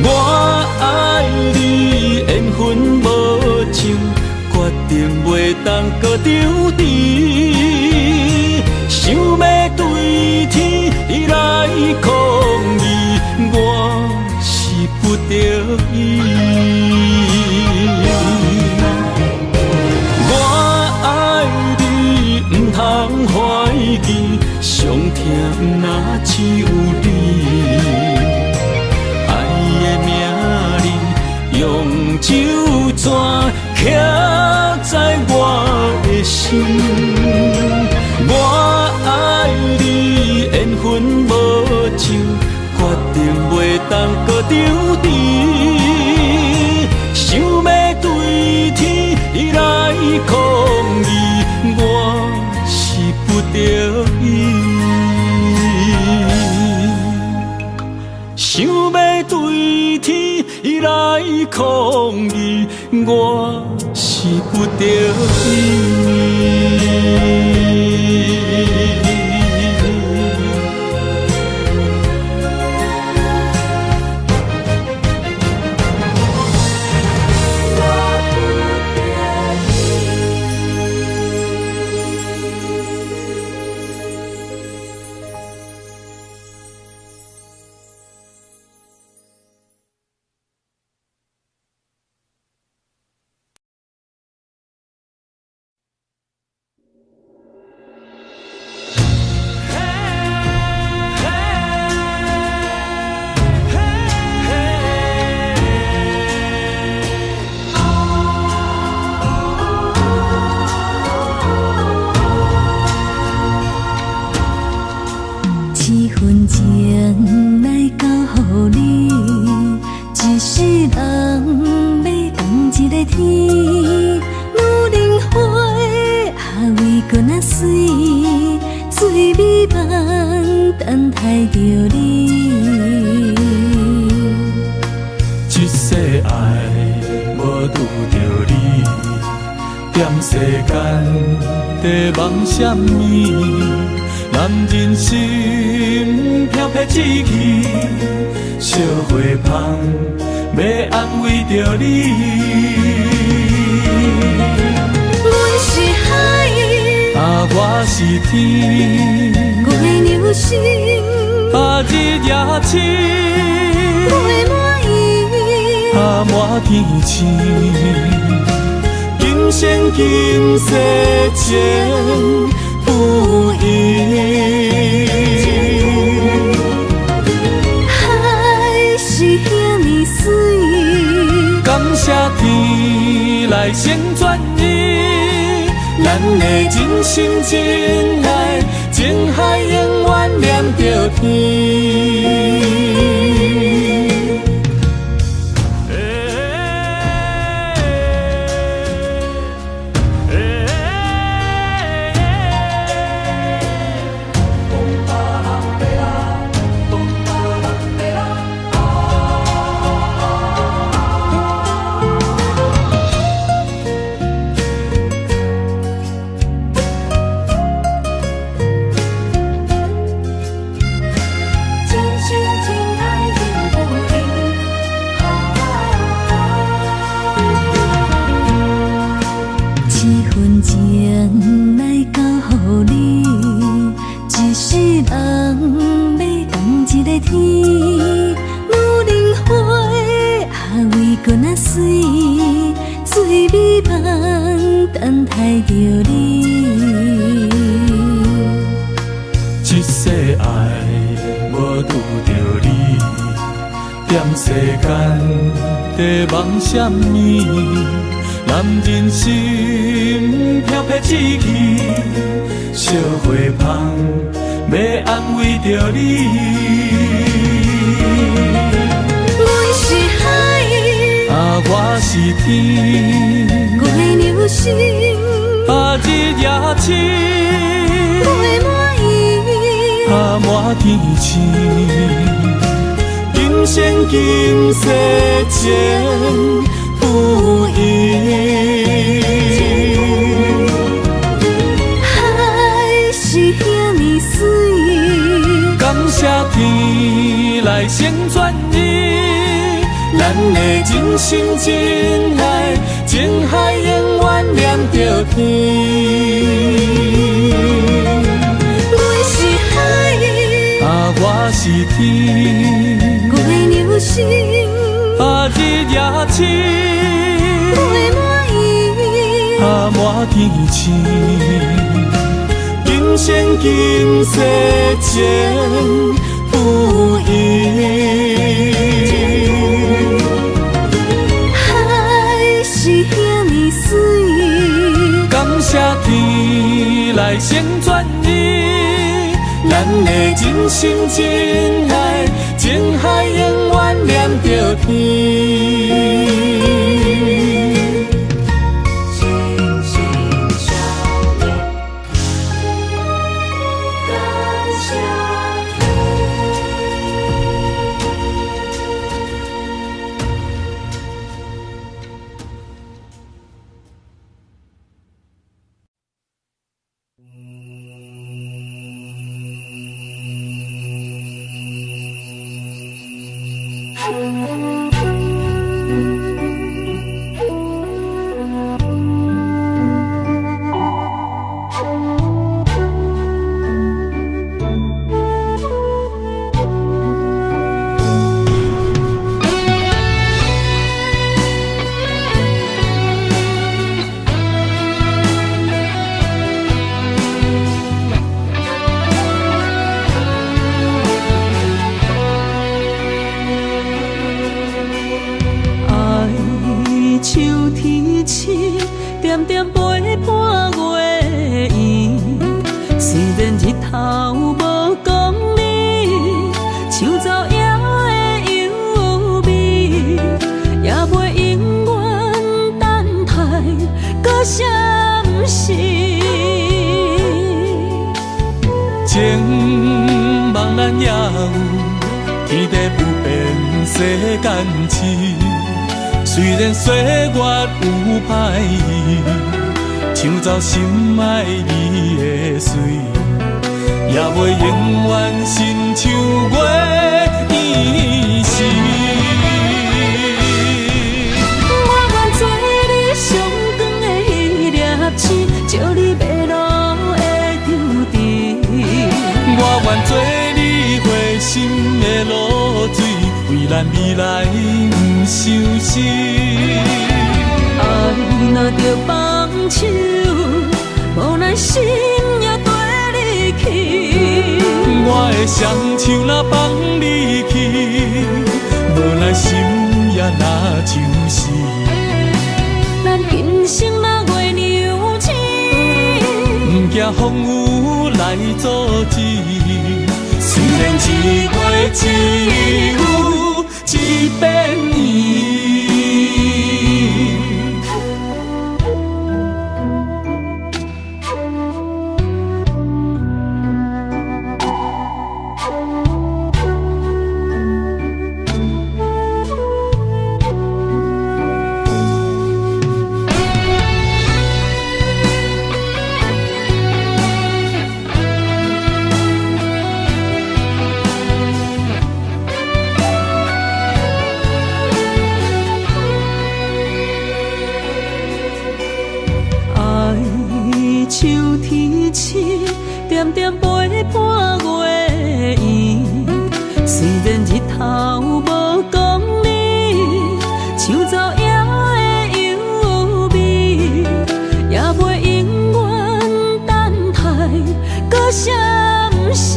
我爱你，缘分无情，决定袂当阁长持。想欲对天来抗议，我是不得已。我爱你，毋通怀长甜，想欲对天来抗议，我是不得已。想欲对天来抗议，我是不得已。来成全伊，咱的真心真爱，情情海永远连著天。心心相印，感谢天。爱像天星，点点陪伴月圆。虽然日头无光明，像走影的幽微，也袂永远等待搁相识。情梦咱也有，天地不变世间痴。虽然岁月有歹意，抢走心爱你的水，也袂永远亲像月圆时。我愿做你上光的彼粒星，照你迷路的抽屉。我愿做你花心的露水，为咱未来不相思。爱若著放手，无奈心也缀你去。我的双手若放你去，无奈心也若相思。咱今生若月娘亲，不惊风雨来阻止。虽然一月只有一遍圆。爱像天星，点点陪伴月圆。虽然日头无光明，像走影的幽微，也袂永远等待搁相识。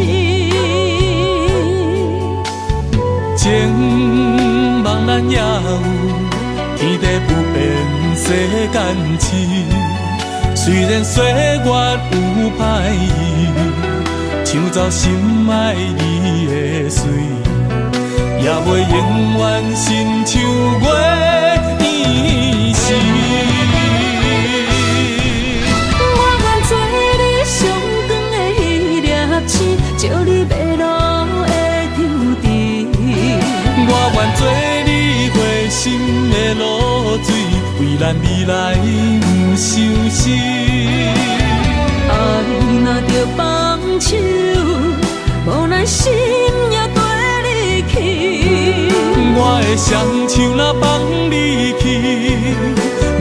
情梦咱也有，天地不变世间痴。虽然岁月有歹意，抢走心爱你的水，也袂永远亲像月圆时。我愿做你上光的彼粒星，照你迷路的抽屉。我愿做你花心的露水，为咱未来不相思。爱若著放手，无奈心也缀你去。我的双手若放你去，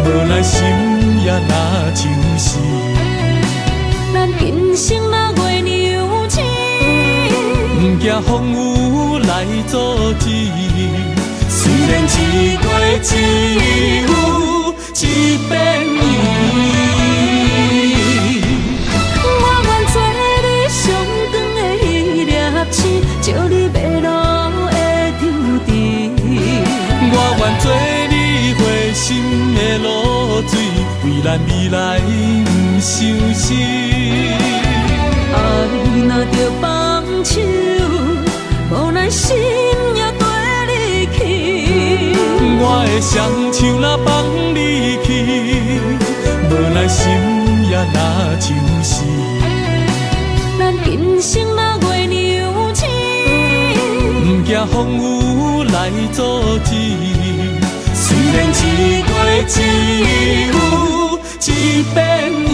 无奈心也若相思。咱今生若月娘亲，不惊风雨来阻止。虽然一月只有一遍圆。我愿做你上光的彼粒星，照你迷路的抽屉。我愿做你花心的露水，为咱未来不相思。爱若著放手，无奈心。我的双手若放你去，无奈心也若像是。咱今生若月娘亲，毋惊风雨来阻止。虽然一月只有一遍圆。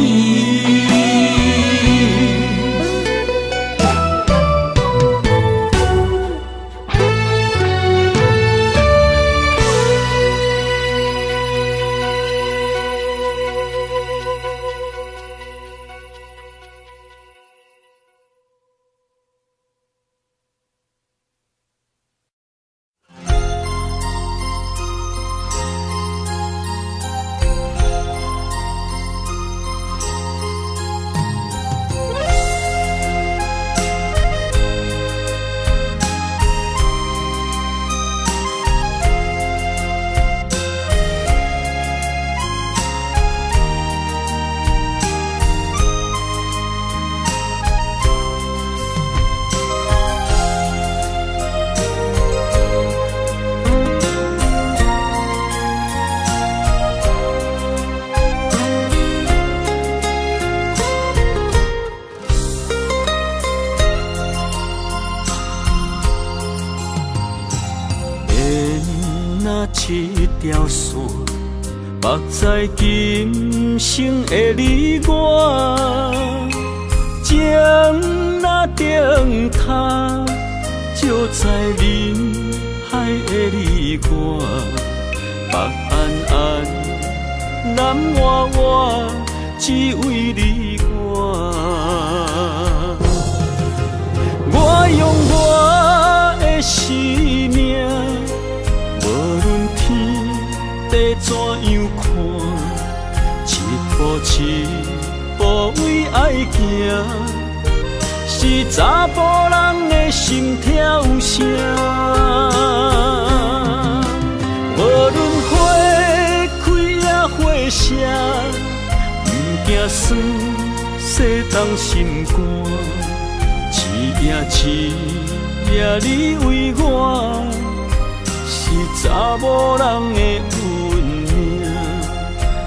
条线，缚在今生的你我，情若灯塔，照在人海的你我，北安安，南活活，只为你我。我用我的生命，无论天地怎样看，一步一步为爱行，是查埔人的心跳声。无论花开抑花谢，毋惊酸，世东心肝。一夜一夜你为我，是查某人的运命。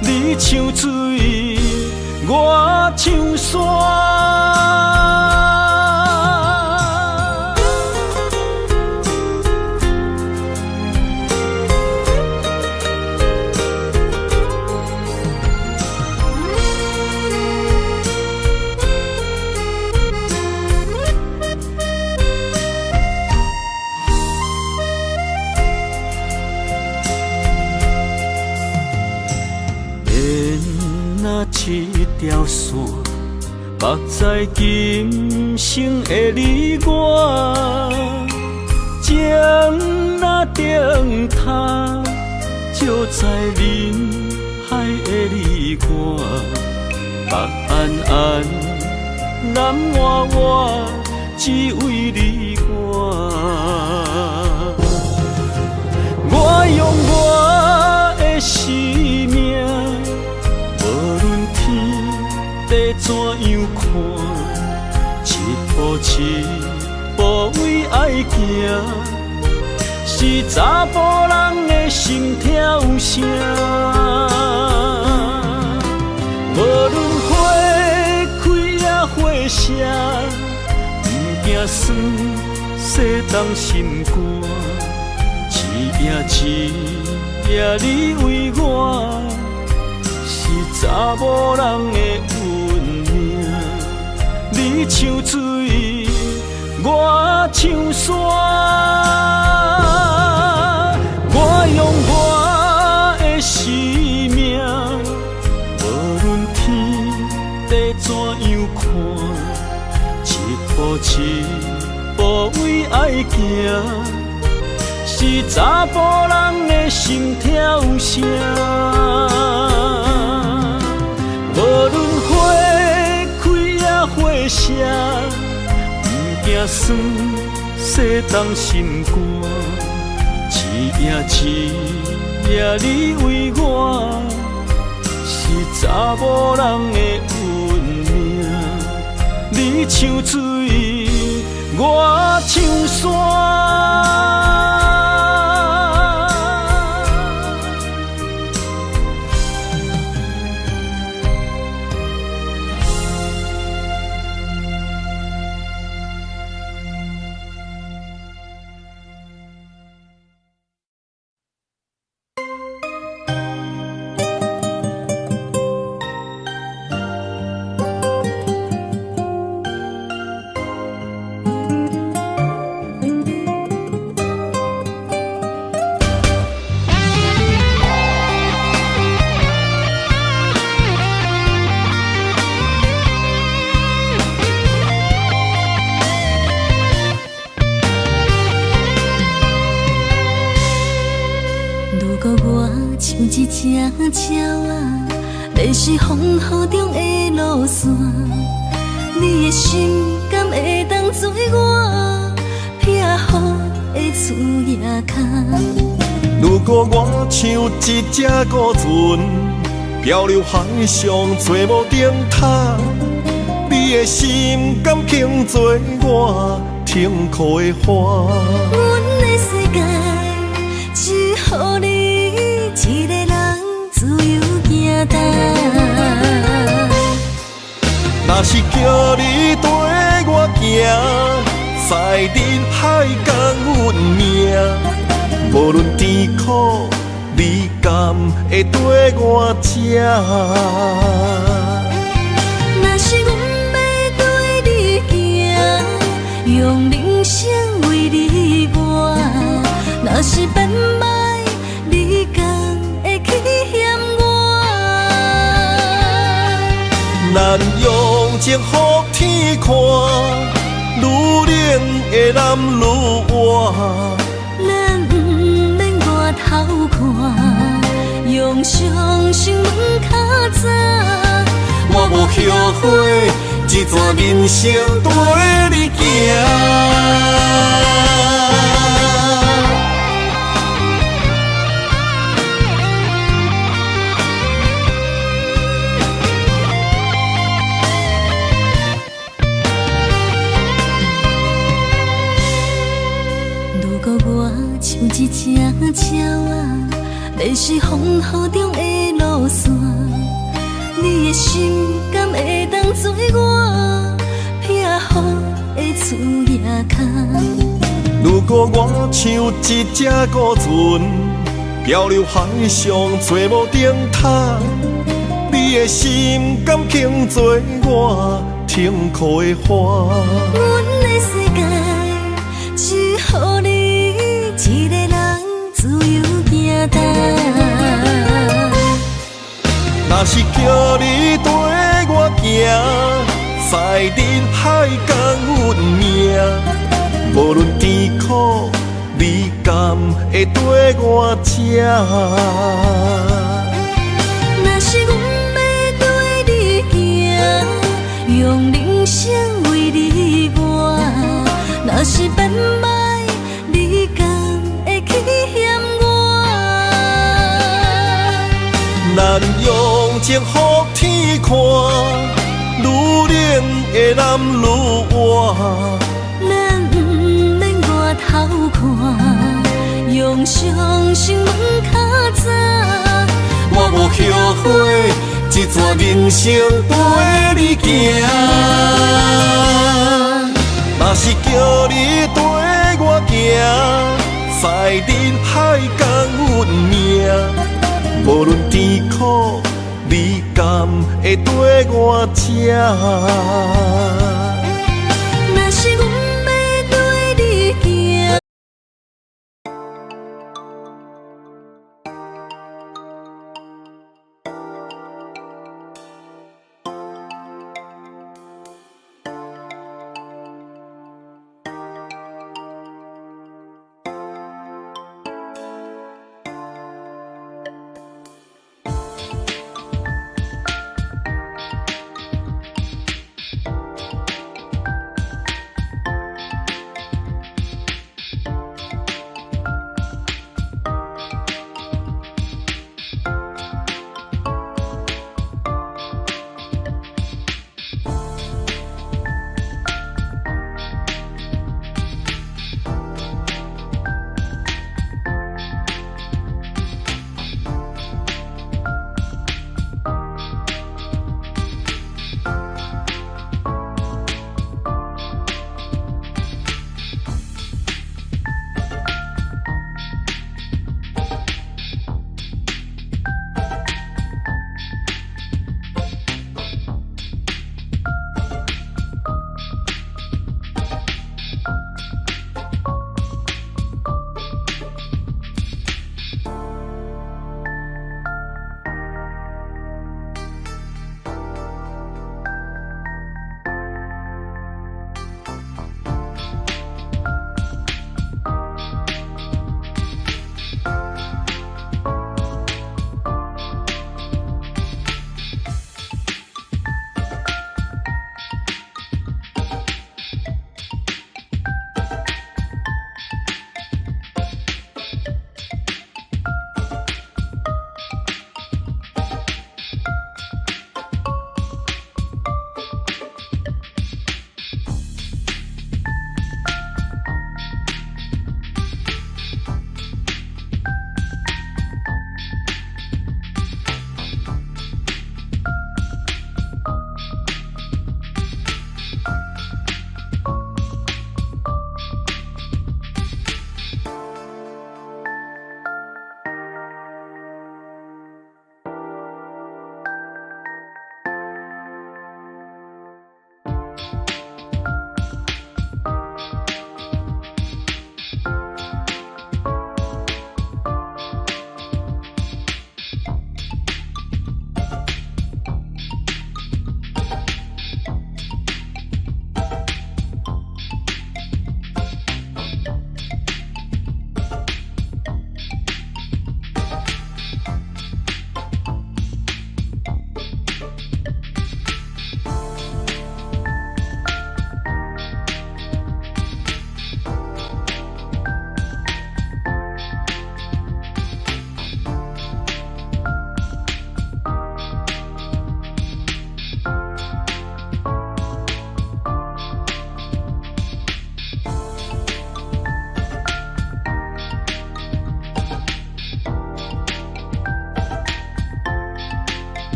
你像水，我像山。一条线，缚在今生的你我，情若灯塔，照在人海的你我，北安安，南活活，只为你我。我用我的生命，地怎样看，一步一步为爱行，是查埔人的心跳声。无论花开抑花谢，毋惊酸，世东心肝。一夜一夜你为我，是查某人的运命。你像水，我像山。我用我的生命，无论天地怎样看，一步一步为爱行，是查埔人的心跳声。无论花开抑花谢，毋惊酸，世东心肝。一夜一夜你为我，是查某人的运命。你像水，我像山。鳥仔，欲是風雨中的路線。你的心敢會當做我避雨的厝仔跤？如果我像一隻孤船，漂流海上找無燈塔，你的心敢肯做我停靠的岸？阮的世界只予你一个人自由行動。若是叫你綴我行，西日海角阮命，無論甜苦，你敢會綴我這？若是阮欲綴你行，用人生為你活；若是變歹，你敢會去嫌我？咱用情予天看，愈冷的男愈活。咱毋免外頭看，用相信問較早。我無後悔，這段人生綴你行。如果我像一隻鳥仔，欲是風雨中的路線，你的心敢會當做我避雨的厝仔跤？如果我像一隻孤船，漂流海上找無燈塔，你的心敢肯做我停靠的岸？阮的世界只予你一個人自由行動。若是叫你綴我行，西日海角阮命，無論甜苦，你敢會綴我這？若是阮欲綴你行，用人生為你活；若是變歹，你敢會去嫌我？咱用情予天看，愈冷的男愈活。咱毋免外頭看，用相信問較早。我無後悔，這段人生綴你行。若是叫你綴我行，西日海角阮命，無論甜苦，你敢會綴我這？